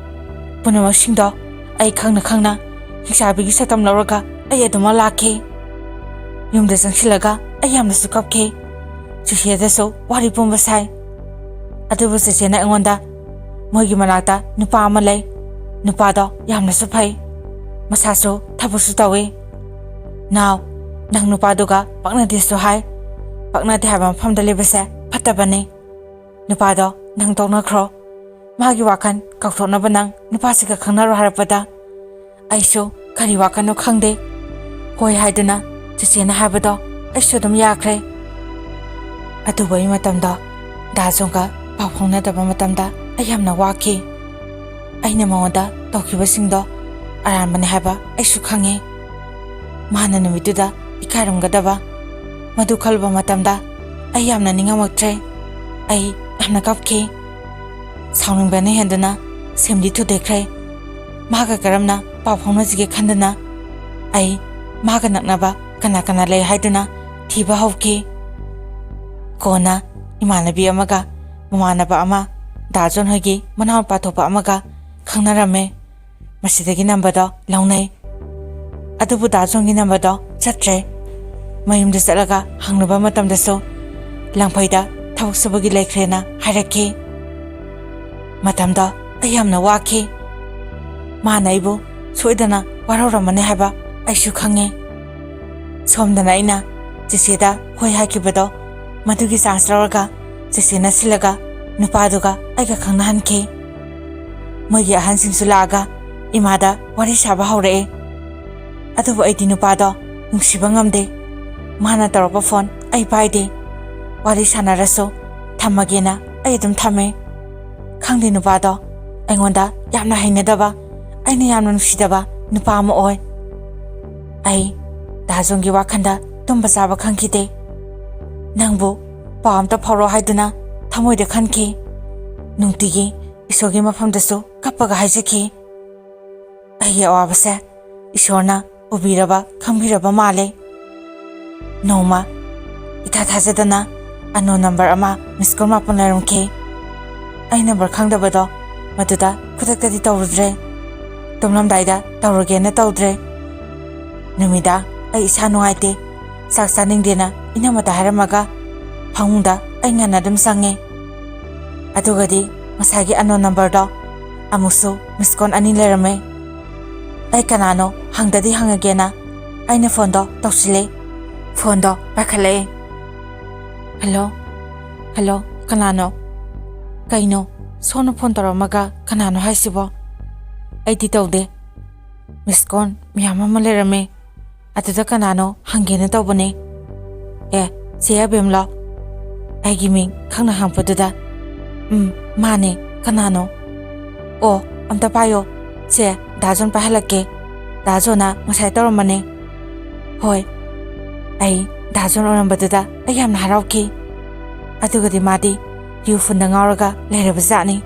ꯄꯨꯝꯅꯃꯛꯁꯤꯡꯗꯣ ꯑꯩ ꯈꯪꯅ ꯈꯪꯅ ꯍꯤꯡꯆꯥꯕꯤꯒꯤ ꯁꯛꯇꯝ ꯂꯧꯔꯒ ꯑꯩ ꯑꯗꯨꯃꯛ ꯂꯥꯛꯈꯤ꯫ ꯌꯨꯝꯗ ꯆꯪꯁꯤꯜꯂꯒ ꯑꯩ ꯌꯥꯝꯅꯁꯨ ꯀꯞꯈꯤ꯫ ꯆꯨꯁꯤꯌꯥꯗꯁꯨ ꯋꯥꯔꯤ ꯄꯨꯝꯕ ꯁꯥꯏ꯫ ꯑꯗꯨꯕꯨ ꯆꯦꯆꯦꯅ ꯑꯩꯉꯣꯟꯗ, "ꯃꯣꯏꯒꯤ ꯃꯅꯥꯛꯇ ꯅꯨꯄꯥ ꯑꯃ ꯂꯩ꯫ ꯅꯨꯄꯥꯗꯣ ꯌꯥꯝꯅꯁꯨ ꯐꯩ꯫ ꯃꯁꯥꯁꯨ ꯊꯕꯛꯁꯨ ꯇꯧꯏ꯫ ꯅꯥꯎ, ꯅꯪ ꯅꯨꯄꯥꯗꯨꯒ ꯄꯛꯅꯗꯦꯁꯨ ꯍꯥꯏ꯫ ꯄꯛꯅꯗꯦ ꯍꯥꯏꯕ ꯃꯐꯝꯗ ꯂꯩꯕꯁꯦ ꯐꯠꯇꯕꯅꯤ꯫ ꯅꯨꯄꯥꯗꯣ ꯅꯪ ꯇꯣꯛꯅꯈ꯭ꯔꯣ꯫ ꯃꯥꯒꯤ ꯋꯥꯈꯜ ꯀꯥꯎꯊꯣꯛꯅꯕ ꯅꯪ ꯅꯨꯄꯥꯁꯤꯒ ꯈꯪꯅꯔꯣ ꯍꯥꯏꯔꯛꯄꯗ ꯑꯩꯁꯨ ꯀꯔꯤ ꯋꯥꯈꯜꯅꯣ ꯈꯪꯗꯦ꯫ ꯍꯣꯏ ꯍꯥꯏꯗꯨꯅ ꯆꯦꯆꯦꯅ ꯍꯥꯏꯕꯗꯣ ꯑꯩꯁꯨ ꯑꯗꯨꯝ ꯌꯥꯈ꯭ꯔꯦ꯫ ꯑꯗꯨꯕꯨ ꯑꯩ ꯃꯇꯝꯗꯣ ꯗꯥ ꯖꯣꯟꯒ ꯄꯥꯎ ꯐꯥꯎꯅꯗꯕ ꯃꯇꯝꯗ ꯑꯩ ꯌꯥꯝꯅ ꯋꯥꯈꯤ꯫ ꯑꯩꯅ ꯃꯉꯣꯟꯗ ꯇꯧꯈꯤꯕꯁꯤꯡꯗꯣ ꯑꯔꯥꯟꯕꯅꯤ ꯍꯥꯏꯕ ꯑꯩꯁꯨ ꯈꯪꯉꯤ꯫ ꯃꯥꯅ ꯅꯨꯃꯤꯠꯇꯨꯗ ꯏꯀꯥꯏꯔꯝꯒꯗꯕ, ꯃꯗꯨ ꯈꯜꯂꯨꯕ ꯃꯇꯝꯗ ꯑꯩ ꯌꯥꯝꯅ ꯅꯤꯡꯉꯝꯃꯛꯇ꯭ꯔꯦ꯫ ꯑꯩ ꯌꯥꯝꯅ ꯀꯞꯈꯤ꯫ ꯁꯥꯎꯅꯤꯡꯕꯅ ꯍꯦꯟꯗꯨꯅ ꯁꯦꯝꯗꯤ ꯊꯨꯗꯦꯛꯈ꯭ꯔꯦ꯫ ꯃꯥꯒ ꯀꯔꯝꯅ ꯄꯥꯎ ꯐꯥꯎꯅꯁꯤꯒꯦ ꯈꯟꯗꯨꯅ ꯑꯩ ꯃꯥꯒ ꯅꯛꯅꯕ ꯀꯅꯥ ꯀꯅꯥ ꯂꯩ ꯍꯥꯏꯗꯨꯅ ꯊꯤꯕ ꯍꯧꯈꯤ꯫ ꯀꯣꯟꯅ ꯏꯃꯥꯟꯅꯕꯤ ꯑꯃꯒ ꯃꯃꯥꯟꯅꯕ ꯑꯃ, ꯗꯥ ꯖꯣꯟ ꯍꯣꯏꯒꯤ ꯃꯅꯥꯎꯅꯨꯄꯥ ꯊꯣꯛꯄ ꯑꯃꯒ ꯈꯪꯅꯔꯝꯃꯦ꯫ ꯃꯁꯤꯗꯒꯤ ꯅꯝꯕꯔꯗꯣ ꯂꯧꯅꯩ꯫ ꯑꯗꯨꯕꯨ ꯗꯥ ꯖꯣꯟꯒꯤ ꯅꯝꯕꯔꯗꯣ ꯆꯠꯇ꯭ꯔꯦ꯫ ꯃꯌꯨꯝꯗ ꯆꯠꯂꯒ ꯍꯪꯂꯨꯕ ꯃꯇꯝꯗꯁꯨ ꯂꯪꯐꯩꯗ ꯊꯕꯛ ꯁꯨꯕꯒꯤ ꯂꯩꯈ꯭ꯔꯦꯅ ꯍꯥꯏꯔꯛꯈꯤ꯫ ꯃꯇꯝꯗꯣ ꯑꯩ ꯌꯥꯝꯅ ꯋꯥꯈꯤ꯫ ꯃꯥꯅ ꯑꯩꯕꯨ ꯁꯣꯏꯗꯅ ꯋꯥꯔꯧꯔꯝꯃꯅꯤ ꯍꯥꯏꯕ ꯑꯩꯁꯨ ꯈꯪꯉꯤ꯫ ꯁꯣꯝꯗꯅ ꯑꯩꯅ ꯆꯦꯆꯦꯗ ꯍꯣꯏ ꯍꯥꯏꯈꯤꯕꯗꯣ, ꯃꯗꯨꯒꯤ ꯆꯥꯟꯁ ꯂꯧꯔꯒ ꯆꯦꯆꯦꯅ ꯁꯤꯜꯂꯒ ꯅꯨꯄꯥꯗꯨꯒ ꯑꯩꯒ ꯈꯪꯅꯍꯟꯈꯤ꯫ ꯃꯣꯏꯒꯤ ꯑꯍꯟꯁꯤꯡꯁꯨ ꯂꯥꯛꯑꯒ ꯏꯃꯥꯗ ꯋꯥꯔꯤ ꯁꯥꯕ ꯍꯧꯔꯛꯑꯦ꯫ ꯑꯗꯨꯕꯨ ꯑꯩꯗꯤ ꯅꯨꯄꯥꯗꯣ ꯅꯨꯡꯁꯤꯕ ꯉꯝꯗꯦ꯫ ꯃꯥꯅ ꯇꯧꯔꯛꯄ ꯐꯣꯟ ꯑꯩ ꯄꯥꯏꯗꯦ꯫ ꯋꯥꯔꯤ ꯁꯥꯟꯅꯔꯁꯨ ꯊꯝꯃꯒꯦꯅ ꯑꯩ ꯑꯗꯨꯝ ꯊꯝꯃꯦ꯫ ꯈꯪꯗꯦ, ꯅꯨꯄꯥꯗꯣ ꯑꯩꯉꯣꯟꯗ ꯌꯥꯝꯅ ꯍꯩꯅꯗꯕ, ꯑꯩꯅ ꯌꯥꯝꯅ ꯅꯨꯡꯁꯤꯗꯕ ꯅꯨꯄꯥ ꯑꯃ ꯑꯣꯏ꯫ ꯑꯩ ꯗꯥ ꯖꯣꯟꯒꯤ ꯋꯥꯈꯜꯗ ꯇꯨꯝꯕ ꯆꯥꯕ ꯈꯪꯈꯤꯗꯦ꯫ ꯅꯪꯕꯨ ꯄꯥꯎ ꯑꯝꯇ ꯐꯥꯎꯔꯛꯑꯣ ꯍꯥꯏꯗꯨꯅ ꯊꯃꯣꯏꯗ ꯈꯟꯈꯤ꯫ ꯅꯨꯡꯇꯤꯒꯤ ꯏꯁꯣꯔꯒꯤ ꯃꯐꯝꯗꯁꯨ ꯀꯞꯄꯒ ꯍꯥꯏꯖꯈꯤ꯫ ꯑꯩꯒꯤ ꯑꯋꯥꯕꯁꯦ ꯏꯁꯣꯔꯅ ꯎꯕꯤꯔꯕ, ꯈꯪꯕꯤꯔꯕ ꯃꯥꯜꯂꯦ꯫ ꯅꯣꯡꯃ ꯏꯊꯥ ꯊꯥꯖꯗꯅ ꯑꯟꯅꯣꯟ ꯅꯝꯕꯔ ꯑꯃ ꯃꯤꯁ ꯀꯣꯜ ꯃꯥꯄꯟ ꯂꯩꯔꯝꯈꯤ꯫ ꯑꯩ ꯅꯝꯕꯔ ꯈꯪꯗꯕꯗꯣ ꯃꯗꯨꯗ ꯈꯨꯗꯛꯇꯗꯤ ꯇꯧꯔꯨꯗ꯭ꯔꯦ꯫ ꯇꯨꯝꯂꯝꯗꯥꯏꯗ ꯇꯧꯔꯒꯦꯅ ꯇꯧꯗ꯭ꯔꯦ꯫ ꯅꯨꯃꯤꯗꯥꯡ ꯑꯩ ꯏꯁꯥ ꯅꯨꯡꯉꯥꯏꯇꯦ, ꯆꯥꯛ ꯆꯥꯅꯤꯡꯗꯦꯅ ꯏꯅꯝꯃꯗ ꯍꯥꯏꯔꯝꯃꯒ ꯐꯃꯨꯡꯗ ꯑꯩ ꯉꯟꯅ ꯑꯗꯨꯝ ꯆꯪꯉꯦ꯫ ꯑꯗꯨꯒꯗꯤ ꯉꯁꯥꯏꯒꯤ ꯑꯟꯅꯣꯟ ꯅꯝꯕꯔꯗꯣ ꯑꯃꯨꯛꯁꯨ ꯃꯤꯁ ꯀꯣꯜ ꯑꯅꯤ ꯂꯩꯔꯝꯃꯦ꯫ ꯑꯩ ꯀꯅꯥꯅꯣ ꯍꯪꯗꯗꯤ ꯍꯪꯉꯒꯦꯅ ꯑꯩꯅ ꯐꯣꯟꯗꯣ ꯇꯧꯁꯤꯜꯂꯦ꯫ ꯐꯣꯟꯗꯣ ꯄꯥꯏꯈꯠꯂꯛꯑꯦ꯫ "ꯍꯜꯂꯣ, ꯍꯜꯂꯣ, ꯀꯅꯥꯅꯣ?" ꯀꯩꯅꯣ, ꯁꯣꯝꯅ ꯐꯣꯟ ꯇꯧꯔꯝꯃꯒ ꯀꯅꯥꯅꯣ ꯍꯥꯏꯁꯤꯕꯣ? ꯑꯩꯗꯤ ꯇꯧꯗꯦ꯫ ꯃꯤꯁ ꯀꯣꯜ ꯃꯌꯥꯝ ꯑꯃ ꯂꯩꯔꯝꯃꯦ, ꯑꯗꯨꯗ ꯀꯅꯥꯅꯣ ꯍꯪꯒꯦꯅ ꯇꯧꯕꯅꯦ꯫ ꯑꯦ, ꯆꯦ ꯑꯕꯦꯝꯂꯣ? ꯑꯩꯒꯤ ꯃꯤꯡ ꯈꯪꯅ ꯍꯪꯉꯛꯄꯗꯨꯗ, "ꯎꯝ, ꯃꯥꯅꯦ, ꯀꯅꯥꯅꯣ?" "ꯑꯣ, ꯑꯝꯇ ꯄꯥꯏꯌꯣ, ꯁꯦ, ꯗꯥ ꯖꯣꯟ ꯄꯥꯏꯍꯜꯂꯛꯀꯦ꯫ ꯗꯥ ꯖꯣꯟꯅ ꯉꯁꯥꯏ ꯇꯧꯔꯝꯕꯅꯦ꯫" "ꯍꯣꯏ꯫" ꯑꯩ ꯗꯥ ꯖꯣꯟ ꯑꯣꯏꯔꯝꯕꯗꯨꯗ ꯑꯩ ꯌꯥꯝꯅ ꯍꯔꯥꯎꯈꯤ꯫ ꯑꯗꯨꯒꯗꯤ ꯃꯥꯗꯤ ꯌꯨ ꯐꯨꯟꯗ ꯉꯥꯎꯔꯒ ꯂꯩꯔꯕ ꯖꯥꯠꯅꯤ꯫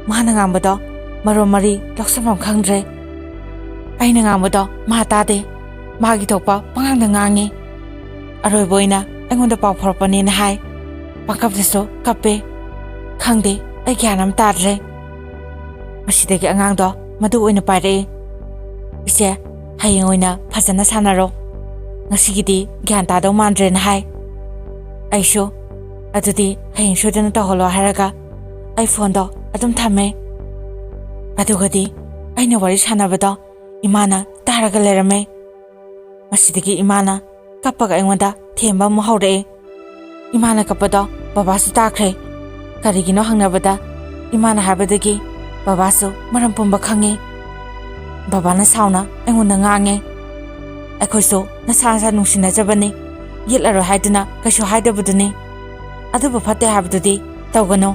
ꯃꯥꯅ ꯉꯥꯡꯕꯗꯣ ꯃꯔꯣꯟ ꯃꯔꯤ ꯂꯧꯁꯤꯟꯐꯝ ꯈꯪꯗ꯭ꯔꯦ꯫ ꯑꯩꯅ ꯉꯥꯡꯕꯗꯣ ꯃꯥ ꯇꯥꯗꯦ꯫ ꯃꯥꯒꯤ ꯊꯣꯛꯄ ꯄꯉꯥꯡꯗ ꯉꯥꯡꯉꯤ꯫ ꯑꯔꯣꯏꯕ ꯑꯣꯏꯅ ꯑꯩꯉꯣꯟꯗ ꯄꯥꯎ ꯐꯥꯎꯔꯛꯄꯅꯦꯅ ꯍꯥꯏ꯫ ꯄꯪꯀꯞꯇꯁꯨ ꯀꯞꯄꯦ꯫ ꯈꯪꯗꯦ, ꯑꯩ ꯒ꯭ꯌꯥꯟ ꯑꯃ ꯇꯥꯗ꯭ꯔꯦ꯫ ꯃꯁꯤꯗꯒꯤ ꯑꯉꯥꯡꯗꯣ ꯃꯗꯨ ꯑꯣꯏꯅ ꯄꯥꯏꯔꯛꯏ꯫ "ꯏꯆꯦ, ꯍꯌꯦꯡ ꯑꯣꯏꯅ ꯐꯖꯅ ꯁꯥꯟꯅꯔꯣ꯫ ꯉꯁꯤꯒꯤꯗꯤ ꯒ꯭ꯌꯥꯟ ꯇꯥꯗꯧ ꯃꯥꯟꯗ꯭ꯔꯦꯅ" ꯍꯥꯏ꯫ ꯑꯩꯁꯨ, "ꯑꯗꯨꯗꯤ ꯍꯌꯦꯡ ꯁꯣꯏꯗꯅ ꯇꯧꯍꯜꯂꯣ" ꯍꯥꯏꯔꯒ ꯑꯩ ꯐꯣꯟꯗꯣ ꯑꯗꯨꯝ ꯊꯝꯃꯦ꯫ ꯑꯗꯨꯒꯗꯤ ꯑꯩꯅ ꯋꯥꯔꯤ ꯁꯥꯟꯅꯕꯗꯣ ꯏꯃꯥꯅ ꯇꯥꯔꯒ ꯂꯩꯔꯝꯃꯦ꯫ ꯃꯁꯤꯗꯒꯤ ꯏꯃꯥꯅ ꯀꯞꯄꯒ ꯑꯩꯉꯣꯟꯗ ꯊꯦꯝꯕ ꯑꯃꯨꯛ ꯍꯧꯔꯛꯑꯦ꯫ ꯏꯃꯥꯅ ꯀꯞꯄꯗꯣ ꯕꯕꯥꯁꯨ ꯇꯥꯈ꯭ꯔꯦ꯫ ꯀꯔꯤꯒꯤꯅꯣ ꯍꯪꯅꯕꯗ ꯏꯃꯥꯅ ꯍꯥꯏꯕꯗꯒꯤ ꯕꯕꯥꯁꯨ ꯃꯔꯝ ꯄꯨꯝꯕ ꯈꯪꯉꯦ꯫ ꯕꯕꯥꯅ ꯁꯥꯎꯅ ꯑꯩꯉꯣꯟꯗ ꯉꯥꯡꯉꯦ꯫ "ꯑꯩꯈꯣꯏꯁꯨ ꯅꯁꯥ ꯅꯁꯥ ꯅꯨꯡꯁꯤꯅꯖꯕꯅꯤ, ꯌꯦꯠꯂꯔꯣꯏ ꯍꯥꯏꯗꯨꯅ ꯀꯩꯁꯨ ꯍꯥꯏꯗꯕꯗꯨꯅꯤ꯫ ꯑꯗꯨꯕꯨ ꯐꯠꯇꯦ ꯍꯥꯏꯕꯗꯨꯗꯤ ꯇꯧꯒꯅꯨ꯫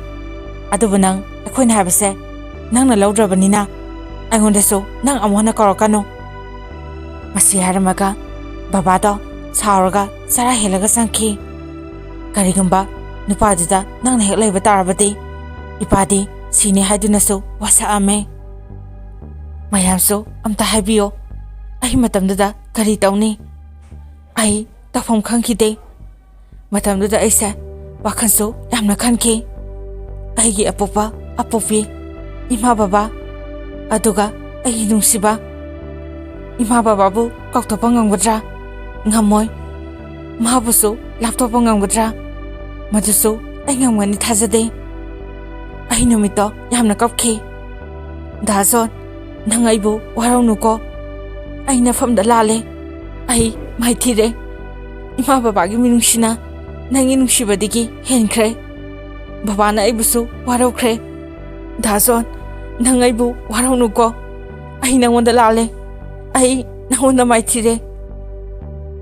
ꯑꯗꯨꯕꯨ ꯅꯪ ꯑꯩꯈꯣꯏꯅ ꯍꯥꯏꯕꯁꯦ ꯅꯪꯅ ꯂꯧꯗ꯭ꯔꯕꯅꯤꯅ ꯑꯩꯉꯣꯟꯗꯁꯨ ꯅꯪ ꯑꯃꯨꯛ ꯍꯟꯅ ꯀꯧꯔꯛꯀꯅꯨ꯫" ꯃꯁꯤ ꯍꯥꯏꯔꯝꯃꯒ ꯕꯕꯥꯗꯣ ꯁꯥꯎꯔꯒ ꯆꯔꯥ ꯍꯦꯜꯂꯒ ꯆꯪꯈꯤ꯫ ꯀꯔꯤꯒꯨꯝꯕ ꯅꯨꯄꯥꯗꯨꯗ ꯅꯪꯅ ꯍꯦꯛ ꯂꯩꯕ ꯇꯥꯔꯕꯗꯤ ꯏꯄꯥꯗꯤ ꯁꯤꯅꯤ ꯍꯥꯏꯗꯨꯅꯁꯨ ꯋꯥꯁꯛꯑꯝꯃꯦ꯫ ꯃꯌꯥꯝꯁꯨ ꯑꯝꯇ ꯍꯥꯏꯕꯤꯌꯣ, ꯑꯩ ꯃꯇꯝꯗꯨꯗ ꯀꯔꯤ ꯇꯧꯅꯤ? ꯑꯩ ꯇꯧꯐꯝ ꯈꯪꯈꯤꯗꯦ꯫ ꯃꯇꯝꯗꯨꯗ ꯑꯩꯁꯦ ꯋꯥꯈꯜꯁꯨ ꯌꯥꯝꯅ ꯈꯟꯈꯤ꯫ ꯑꯩꯒꯤ ꯑꯄꯣꯛꯄ ꯑꯄꯣꯛꯄꯤ, ꯏꯃꯥ ꯕꯕꯥ, ꯑꯗꯨꯒ ꯑꯩꯒꯤ ꯅꯨꯡꯁꯤꯕ ꯏꯃꯥ ꯕꯕꯥꯕꯨ ꯀꯥꯎꯊꯣꯛꯄ ꯉꯝꯒꯗ꯭ꯔꯥ? ꯉꯝꯃꯣꯏ꯫ ꯃꯍꯥꯛꯄꯨꯁꯨ ꯂꯥꯞꯊꯣꯛꯄ ꯉꯝꯒꯗ꯭ꯔꯥ? ꯃꯗꯨꯁꯨ ꯑꯩ ꯉꯝꯒꯅꯤ ꯊꯥꯖꯗꯦ꯫ ꯑꯩ ꯅꯨꯃꯤꯠꯇꯣ ꯌꯥꯝꯅ ꯀꯞꯈꯤ꯫ "ꯗꯥ ꯖꯣꯟ, ꯅꯪ ꯑꯩꯕꯨ ꯋꯥꯔꯧꯅꯨꯀꯣ꯫ ꯑꯩ ꯅꯐꯝꯗ ꯂꯥꯜꯂꯦ꯫ ꯑꯩ ꯃꯥꯏꯊꯤꯔꯦ꯫ ꯏꯃꯥ ꯕꯕꯥꯒꯤ ꯃꯤꯅꯨꯡꯁꯤꯅ ꯅꯪꯒꯤ ꯅꯨꯡꯁꯤꯕꯗꯒꯤ ꯍꯦꯟꯈ꯭ꯔꯦ꯫ ꯕꯕꯥꯅ ꯑꯩꯕꯨꯁꯨ ꯋꯥꯔꯧꯈ꯭ꯔꯦ꯫ ꯗꯥ ꯖꯣꯟ, ꯅꯪ ꯑꯩꯕꯨ ꯋꯥꯔꯧꯅꯨꯀꯣ꯫ ꯑꯩ ꯅꯪꯉꯣꯟꯗ ꯂꯥꯜꯂꯦ꯫ ꯑꯩ ꯅꯪꯉꯣꯟꯗ ꯃꯥꯏꯊꯤꯔꯦ꯫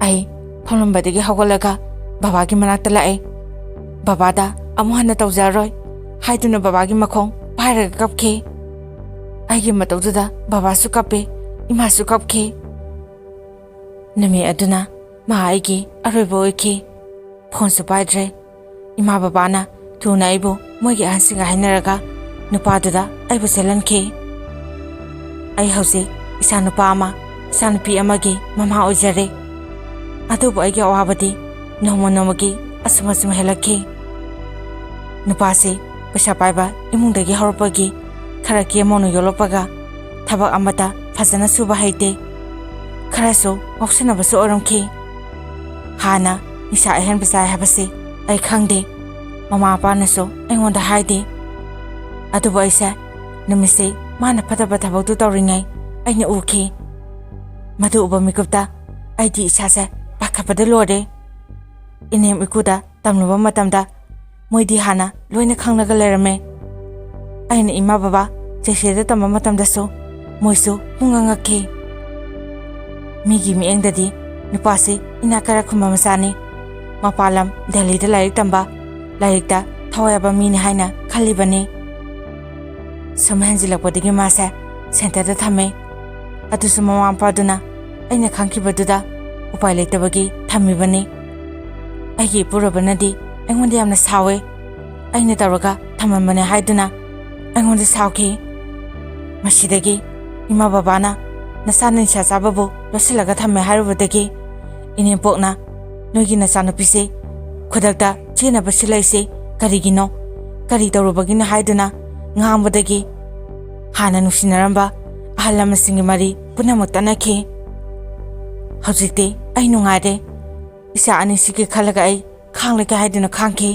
ꯑꯩ ꯐꯝꯂꯝꯕꯗꯒꯤ ꯍꯧꯒꯠꯂꯒ ꯕꯕꯥꯒꯤ ꯃꯅꯥꯛꯇ ꯂꯥꯛꯑꯦ꯫ ꯕꯕꯥꯗ ꯑꯃꯨꯛ ꯍꯟꯅ ꯇꯧꯖꯔꯔꯣꯏ ꯍꯥꯏꯗꯨꯅ ꯕꯕꯥꯒꯤ ꯃꯈꯣꯡ ꯄꯥꯏꯔꯒ ꯀꯞꯈꯤ꯫ ꯑꯩꯒꯤ ꯃꯇꯧꯗꯨꯗ ꯕꯕꯥꯁꯨ ꯀꯞꯄꯦ, ꯏꯃꯥꯁꯨ ꯀꯞꯈꯤ꯫ ꯅꯨꯃꯤꯠ ꯑꯗꯨꯅ ꯃꯥ ꯑꯩꯒꯤ ꯑꯔꯣꯏꯕ ꯑꯣꯏꯈꯤ꯫ ꯐꯣꯟꯁꯨ ꯄꯥꯏꯗ꯭ꯔꯦ꯫ ꯏꯃꯥ ꯕꯕꯥꯅ ꯊꯨꯅ ꯑꯩꯕꯨ ꯃꯣꯏꯒꯤ ꯑꯍꯟꯁꯤꯡꯒ ꯍꯥꯏꯅꯔꯒ ꯅꯨꯄꯥꯗꯨꯗ ꯑꯩꯕꯨ ꯆꯦꯜꯍꯟꯈꯤ꯫ ꯑꯩ ꯍꯧꯖꯤꯛ ꯏꯆꯥ ꯅꯨꯄꯥ ꯑꯃ, ꯏꯆꯥ ꯅꯨꯄꯤ ꯑꯃꯒꯤ ꯃꯃꯥ ꯑꯣꯏꯖꯔꯦ꯫ ꯑꯗꯨꯕꯨ ꯑꯩꯒꯤ ꯑꯋꯥꯕꯗꯤ ꯅꯣꯡꯃ ꯅꯣꯡꯃꯒꯤ ꯑꯁꯨꯝ ꯑꯁꯨꯝ ꯍꯦꯜꯂꯛꯈꯤ꯫ ꯅꯨꯄꯥꯁꯤ ꯄꯩꯁꯥ ꯄꯥꯏꯕ ꯏꯃꯨꯡꯗꯒꯤ ꯍꯧꯔꯛꯄꯒꯤ ꯈꯔ ꯀꯦ ꯃꯧꯅ ꯌꯣꯛꯂꯛꯄꯒ ꯊꯕꯛ ꯑꯃꯠꯇ ꯐꯖꯅ ꯁꯨꯕ ꯍꯩꯇꯦ꯫ ꯈꯔꯁꯨ ꯉꯥꯎꯁꯤꯟꯅꯕꯁꯨ ꯑꯣꯏꯔꯝꯈꯤ꯫ ꯍꯥꯟꯅ ꯅꯤꯁꯥ ꯑꯍꯦꯟꯕ ꯆꯥꯏ ꯍꯥꯏꯕꯁꯤ ꯑꯩ ꯈꯪꯗꯦ꯫ ꯃꯃꯥ ꯃꯄꯥꯅꯁꯨ ꯑꯩꯉꯣꯟꯗ ꯍꯥꯏꯗꯦ꯫ ꯑꯗꯨꯕꯨ ꯑꯩꯁꯦ ꯅꯨꯃꯤꯠꯁꯤ ꯃꯥꯅ ꯐꯠꯇꯕ ꯊꯕꯛꯇꯨ ꯇꯧꯔꯤꯉꯩ ꯑꯩꯅ ꯎꯈꯤ꯫ ꯃꯗꯨ ꯎꯕ ꯃꯤꯀꯨꯞꯇ ꯑꯩꯗꯤ ꯏꯁꯥꯁꯦ ꯄꯥꯈꯠꯄꯗ ꯂꯣꯏꯔꯦ꯫ ꯏꯅꯦꯝ ꯏꯀꯨꯗ ꯇꯝꯂꯨꯕ ꯃꯇꯝꯗ ꯃꯣꯏꯗꯤ ꯍꯥꯟꯅ ꯂꯣꯏꯅ ꯈꯪꯂꯒ ꯂꯩꯔꯝꯃꯦ꯫ ꯑꯩꯅ ꯏꯃꯥ ꯕꯕꯥ ꯆꯦꯆꯦꯗ ꯇꯝꯕ ꯃꯇꯝꯗꯁꯨ ꯃꯣꯏꯁꯨ ꯄꯨꯡꯉꯛ ꯉꯛꯈꯤ꯫ ꯃꯤꯒꯤ ꯃꯤꯠꯌꯦꯡꯗꯗꯤ ꯅꯨꯄꯥꯁꯤ ꯏꯅꯥꯛ ꯀꯥꯏꯔ ꯈꯨꯟꯕ ꯃꯆꯥꯅꯤ꯫ ꯃꯄꯥꯟ ꯂꯝ ꯗꯦꯜꯂꯤꯗ ꯂꯥꯏꯔꯤꯛ ꯇꯝꯕ, ꯂꯥꯏꯔꯤꯛꯇ ꯊꯋꯥꯏ ꯌꯥꯕ ꯃꯤꯅꯤ ꯍꯥꯏꯅ ꯈꯜꯂꯤꯕꯅꯤ꯫ ꯁꯨꯝ ꯍꯦꯟꯖꯤꯜꯂꯛꯄꯗꯒꯤ ꯃꯥꯁꯦ ꯁꯦꯟꯇꯔꯗ ꯊꯝꯃꯦ꯫ ꯑꯗꯨꯁꯨ ꯃꯃꯥ ꯃꯄꯥꯗꯨꯅ ꯑꯩꯅ ꯈꯪꯈꯤꯕꯗꯨꯗ ꯎꯄꯥꯏ ꯂꯩꯇꯕꯒꯤ ꯊꯝꯃꯤꯕꯅꯤ꯫ ꯑꯩꯒꯤ ꯏꯄꯨꯔꯣꯏꯕꯅꯗꯤ ꯑꯩꯉꯣꯟꯗ ꯌꯥꯝꯅ ꯁꯥꯎꯋꯦ꯫ ꯑꯩꯅ ꯇꯧꯔꯒ ꯊꯝꯃꯝꯕꯅꯦ ꯍꯥꯏꯗꯨꯅ ꯑꯩꯉꯣꯟꯗ ꯁꯥꯎꯈꯤ꯫ ꯃꯁꯤꯗꯒꯤ ꯏꯃꯥ ꯕꯕꯥꯅ ꯅꯆꯥꯅ ꯅꯤꯁꯥ ꯆꯥꯕꯕꯨ ꯂꯣꯠꯁꯤꯜꯂꯒ ꯊꯝꯃꯦ ꯍꯥꯏꯔꯨꯕꯗꯒꯤ ꯏꯅꯦꯝꯄꯣꯛꯅ ꯅꯣꯏꯒꯤ ꯅꯆꯥꯅꯨꯄꯤꯁꯦ ꯈꯨꯗꯛꯇ ꯆꯦꯟꯅꯕ ꯁꯤꯜꯂꯛꯏꯁꯦ ꯀꯔꯤꯒꯤꯅꯣ? ꯀꯔꯤ ꯇꯧꯔꯨꯕꯒꯤꯅꯣ ꯍꯥꯏꯗꯨꯅ ꯉꯥꯡꯕꯗꯒꯤ ꯍꯥꯟꯅ ꯅꯨꯡꯁꯤꯅꯔꯝꯕ ꯑꯍꯜ ꯂꯃꯟꯁꯤꯡꯒꯤ ꯃꯔꯤ ꯄꯨꯝꯅꯃꯛ ꯇꯠꯅꯈꯤ꯫ ꯍꯧꯖꯤꯛꯇꯤ ꯑꯩ ꯅꯨꯡꯉꯥꯏꯔꯦ꯫ ꯏꯆꯥ ꯑꯅꯤꯁꯤꯒꯤ ꯈꯜꯂꯒ ꯑꯩ ꯈꯥꯡꯂꯒꯦ ꯍꯥꯏꯗꯨꯅ ꯈꯥꯡꯈꯤ꯫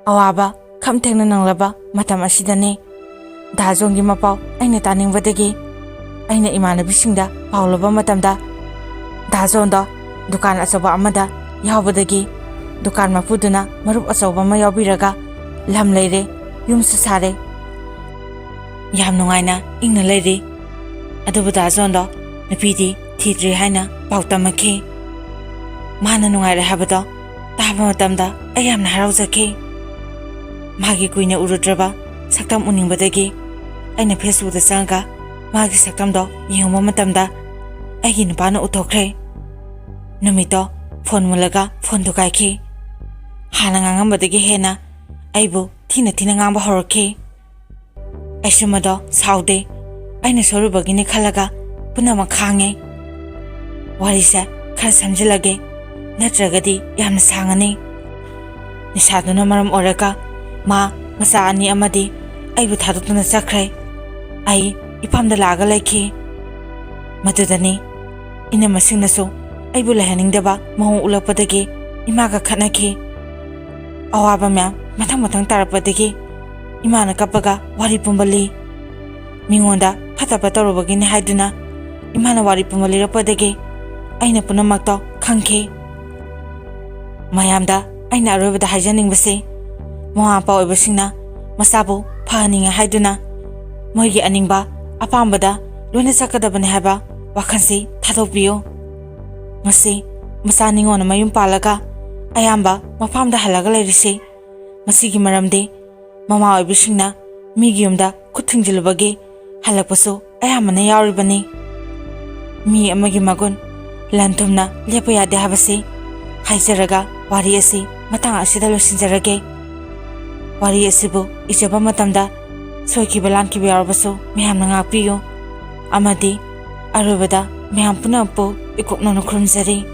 ꯑꯋꯥꯕ ꯈꯝ ꯊꯦꯡꯅ ꯅꯪꯂꯕ ꯃꯇꯝ ꯑꯁꯤꯗꯅꯤ ꯗꯥ ꯖꯣꯟꯒꯤ ꯃꯄꯥꯎ ꯑꯩꯅ ꯇꯥꯅꯤꯡꯕꯗꯒꯤ ꯑꯩꯅ ꯏꯃꯥꯟꯅꯕꯤꯁꯤꯡꯗ ꯄꯥꯎ ꯂꯧꯕ ꯃꯇꯝꯗ ꯗꯥ ꯖꯣꯟꯗꯣ ꯗꯨꯀꯥꯟ ꯑꯆꯧꯕ ꯑꯃꯗ ꯌꯥꯎꯕꯗꯒꯤ ꯗꯨꯀꯥꯟ ꯃꯄꯨꯗꯨꯅ ꯃꯔꯨꯞ ꯑꯆꯧꯕ ꯑꯃ ꯌꯥꯎꯕꯤꯔꯒ ꯂꯝ ꯂꯩꯔꯦ, ꯌꯨꯝꯁꯨ ꯁꯥꯔꯦ꯫ ꯌꯥꯝ ꯅꯨꯡꯉꯥꯏꯅ ꯏꯪꯅ ꯂꯩꯔꯤ꯫ ꯑꯗꯨꯕꯨ ꯗꯥ ꯖꯣꯟꯗꯣ ꯅꯨꯄꯤꯗꯤ ꯊꯤꯗ꯭ꯔꯤ ꯍꯥꯏꯅ ꯄꯥꯎ ꯇꯝꯃꯛꯈꯤ꯫ ꯃꯥꯅ ꯅꯨꯡꯉꯥꯏꯔꯦ ꯍꯥꯏꯕꯗꯣ ꯇꯥꯕ ꯃꯇꯝꯗ ꯑꯩ ꯌꯥꯝꯅ ꯍꯔꯥꯎꯖꯈꯤ꯫ ꯃꯥꯒꯤ ꯀꯨꯏꯅ ꯎꯔꯨꯗ꯭ꯔꯕ ꯁꯛꯇꯝ ꯎꯅꯤꯡꯕꯗꯒꯤ ꯑꯩꯅ Facebookꯇ ꯆꯪꯉꯒ ꯃꯥꯒꯤ ꯁꯛꯇꯝꯗꯣ ꯌꯦꯡꯉꯨꯕ ꯃꯇꯝꯗ ꯑꯩꯒꯤ ꯅꯨꯄꯥꯅ ꯎꯊꯣꯛꯈ꯭ꯔꯦ꯫ ꯅꯨꯃꯤꯠꯇꯣ ꯐꯣꯟ ꯃꯨꯜꯂꯒ ꯐꯣꯟ ꯊꯨꯒꯥꯏꯈꯤ꯫ ꯍꯥꯟꯅ ꯉꯥꯡꯉꯝꯕꯗꯒꯤ ꯍꯦꯟꯅ ꯑꯩꯕꯨ ꯊꯤꯅ ꯊꯤꯅ ꯉꯥꯡꯕ ꯍꯧꯔꯛꯈꯤ꯫ ꯑꯩꯁꯨ ꯃꯗꯣ ꯁꯥꯎꯗꯦ, ꯑꯩꯅ ꯁꯣꯏꯔꯨꯕꯒꯤꯅꯤ ꯈꯜꯂꯒ ꯄꯨꯝꯅꯃꯛ ꯈꯥꯡꯉꯦ꯫ ꯋꯥꯔꯤꯁꯦ ꯈꯔ ꯁꯝꯖꯤꯜꯂꯒꯦ, ꯅꯠꯇ꯭ꯔꯒꯗꯤ ꯌꯥꯝꯅ ꯁꯥꯡꯉꯅꯤ꯫ ꯅꯤꯁꯥꯗꯨꯅ ꯃꯔꯝ ꯑꯣꯏꯔꯒ ꯃꯥ ꯃꯆꯥ ꯑꯅꯤ ꯑꯃꯗꯤ ꯑꯩꯕꯨ ꯊꯥꯗꯣꯛꯇꯨꯅ ꯆꯠꯈ꯭ꯔꯦ꯫ ꯑꯩ ꯏꯄꯥꯝꯗ ꯂꯥꯛꯑꯒ ꯂꯩꯈꯤ꯫ ꯃꯗꯨꯗꯅꯤ ꯏꯅꯝꯃꯁꯤꯡꯅꯁꯨ ꯑꯩꯕꯨ ꯂꯩꯍꯟꯅꯤꯡꯗꯕ ꯃꯑꯣꯡ ꯎꯠꯂꯛꯄꯗꯒꯤ ꯏꯃꯥꯒ ꯈꯠꯅꯈꯤ꯫ ꯑꯋꯥꯕ ꯃꯌꯥꯝ ꯃꯊꯪ ꯃꯊꯪ ꯇꯥꯔꯛꯄꯗꯒꯤ ꯏꯃꯥꯅ ꯀꯞꯄꯒ ꯋꯥꯔꯤ ꯄꯨꯝꯕ ꯂꯤ꯫ ꯃꯤꯉꯣꯟꯗ ꯐꯠꯇꯕ ꯇꯧꯔꯨꯕꯒꯤꯅꯤ ꯍꯥꯏꯗꯨꯅ ꯏꯃꯥꯅ ꯋꯥꯔꯤ ꯄꯨꯝꯕ ꯂꯤꯔꯛꯄꯗꯒꯤ ꯑꯩꯅ ꯄꯨꯝꯅꯃꯛꯇꯣ ꯈꯪꯈꯤ꯫ ꯃꯌꯥꯝꯗ ꯑꯩꯅ ꯑꯔꯣꯏꯕꯗ ꯍꯥꯏꯖꯅꯤꯡꯕꯁꯤ, ꯃꯃꯥ ꯃꯄꯥ ꯑꯣꯏꯕꯁꯤꯡꯅ ꯃꯆꯥꯕꯨ ꯐꯍꯟꯅꯤꯡꯉꯦ ꯍꯥꯏꯗꯨꯅ ꯃꯣꯏꯒꯤ ꯑꯅꯤꯡꯕ ꯑꯄꯥꯝꯕꯗ ꯂꯣꯏꯅ ꯆꯠꯀꯗꯕꯅꯤ ꯍꯥꯏꯕ ꯋꯥꯈꯜꯁꯤ ꯊꯥꯗꯣꯛꯄꯤꯌꯨ꯫ ꯉꯁꯤ ꯃꯆꯥ ꯅꯤꯉꯣꯜꯅ ꯃꯌꯨꯝ ꯄꯥꯜꯂꯒ ꯑꯌꯥꯝꯕ ꯃꯄꯥꯝꯗ ꯍꯜꯂꯒ ꯂꯩꯔꯤꯁꯤ, ꯃꯁꯤꯒꯤ ꯃꯔꯝꯗꯤ ꯃꯃꯥ ꯑꯣꯏꯕꯁꯤꯡꯅ ꯃꯤꯒꯤ ꯌꯨꯝꯗ ꯈꯨꯠ ꯊꯤꯡꯖꯤꯜꯂꯨꯕꯒꯤ ꯍꯜꯂꯛꯄꯁꯨ ꯑꯌꯥꯝꯕꯅ ꯌꯥꯎꯔꯤꯕꯅꯤ꯫ ꯃꯤ ꯑꯃꯒꯤ ꯃꯒꯨꯟ ꯂꯟ ꯊꯨꯝꯅ ꯂꯦꯞꯄ ꯌꯥꯗꯦ ꯍꯥꯏꯕꯁꯤ ꯍꯥꯏꯖꯔꯒ ꯋꯥꯔꯤ ꯑꯁꯤ ꯃꯇꯥꯡ ꯑꯁꯤꯗ ꯂꯣꯏꯁꯤꯟꯖꯔꯒꯦ꯫ ꯋꯥꯔꯤ ꯑꯁꯤꯕꯨ ꯏꯖꯕ ꯃꯇꯝꯗ ꯁꯣꯏꯈꯤꯕ ꯂꯥꯟꯈꯤꯕ ꯌꯥꯎꯔꯕꯁꯨ ꯃꯌꯥꯝꯅ ꯉꯥꯛꯄꯤꯌꯨ, ꯑꯃꯗꯤ ꯑꯔꯣꯏꯕꯗ ꯃꯌꯥꯝ ꯄꯨꯝꯅꯃꯛꯄꯨ ꯏꯀꯣꯛꯅꯅ ꯈꯨꯔꯨꯝꯖꯔꯤ꯫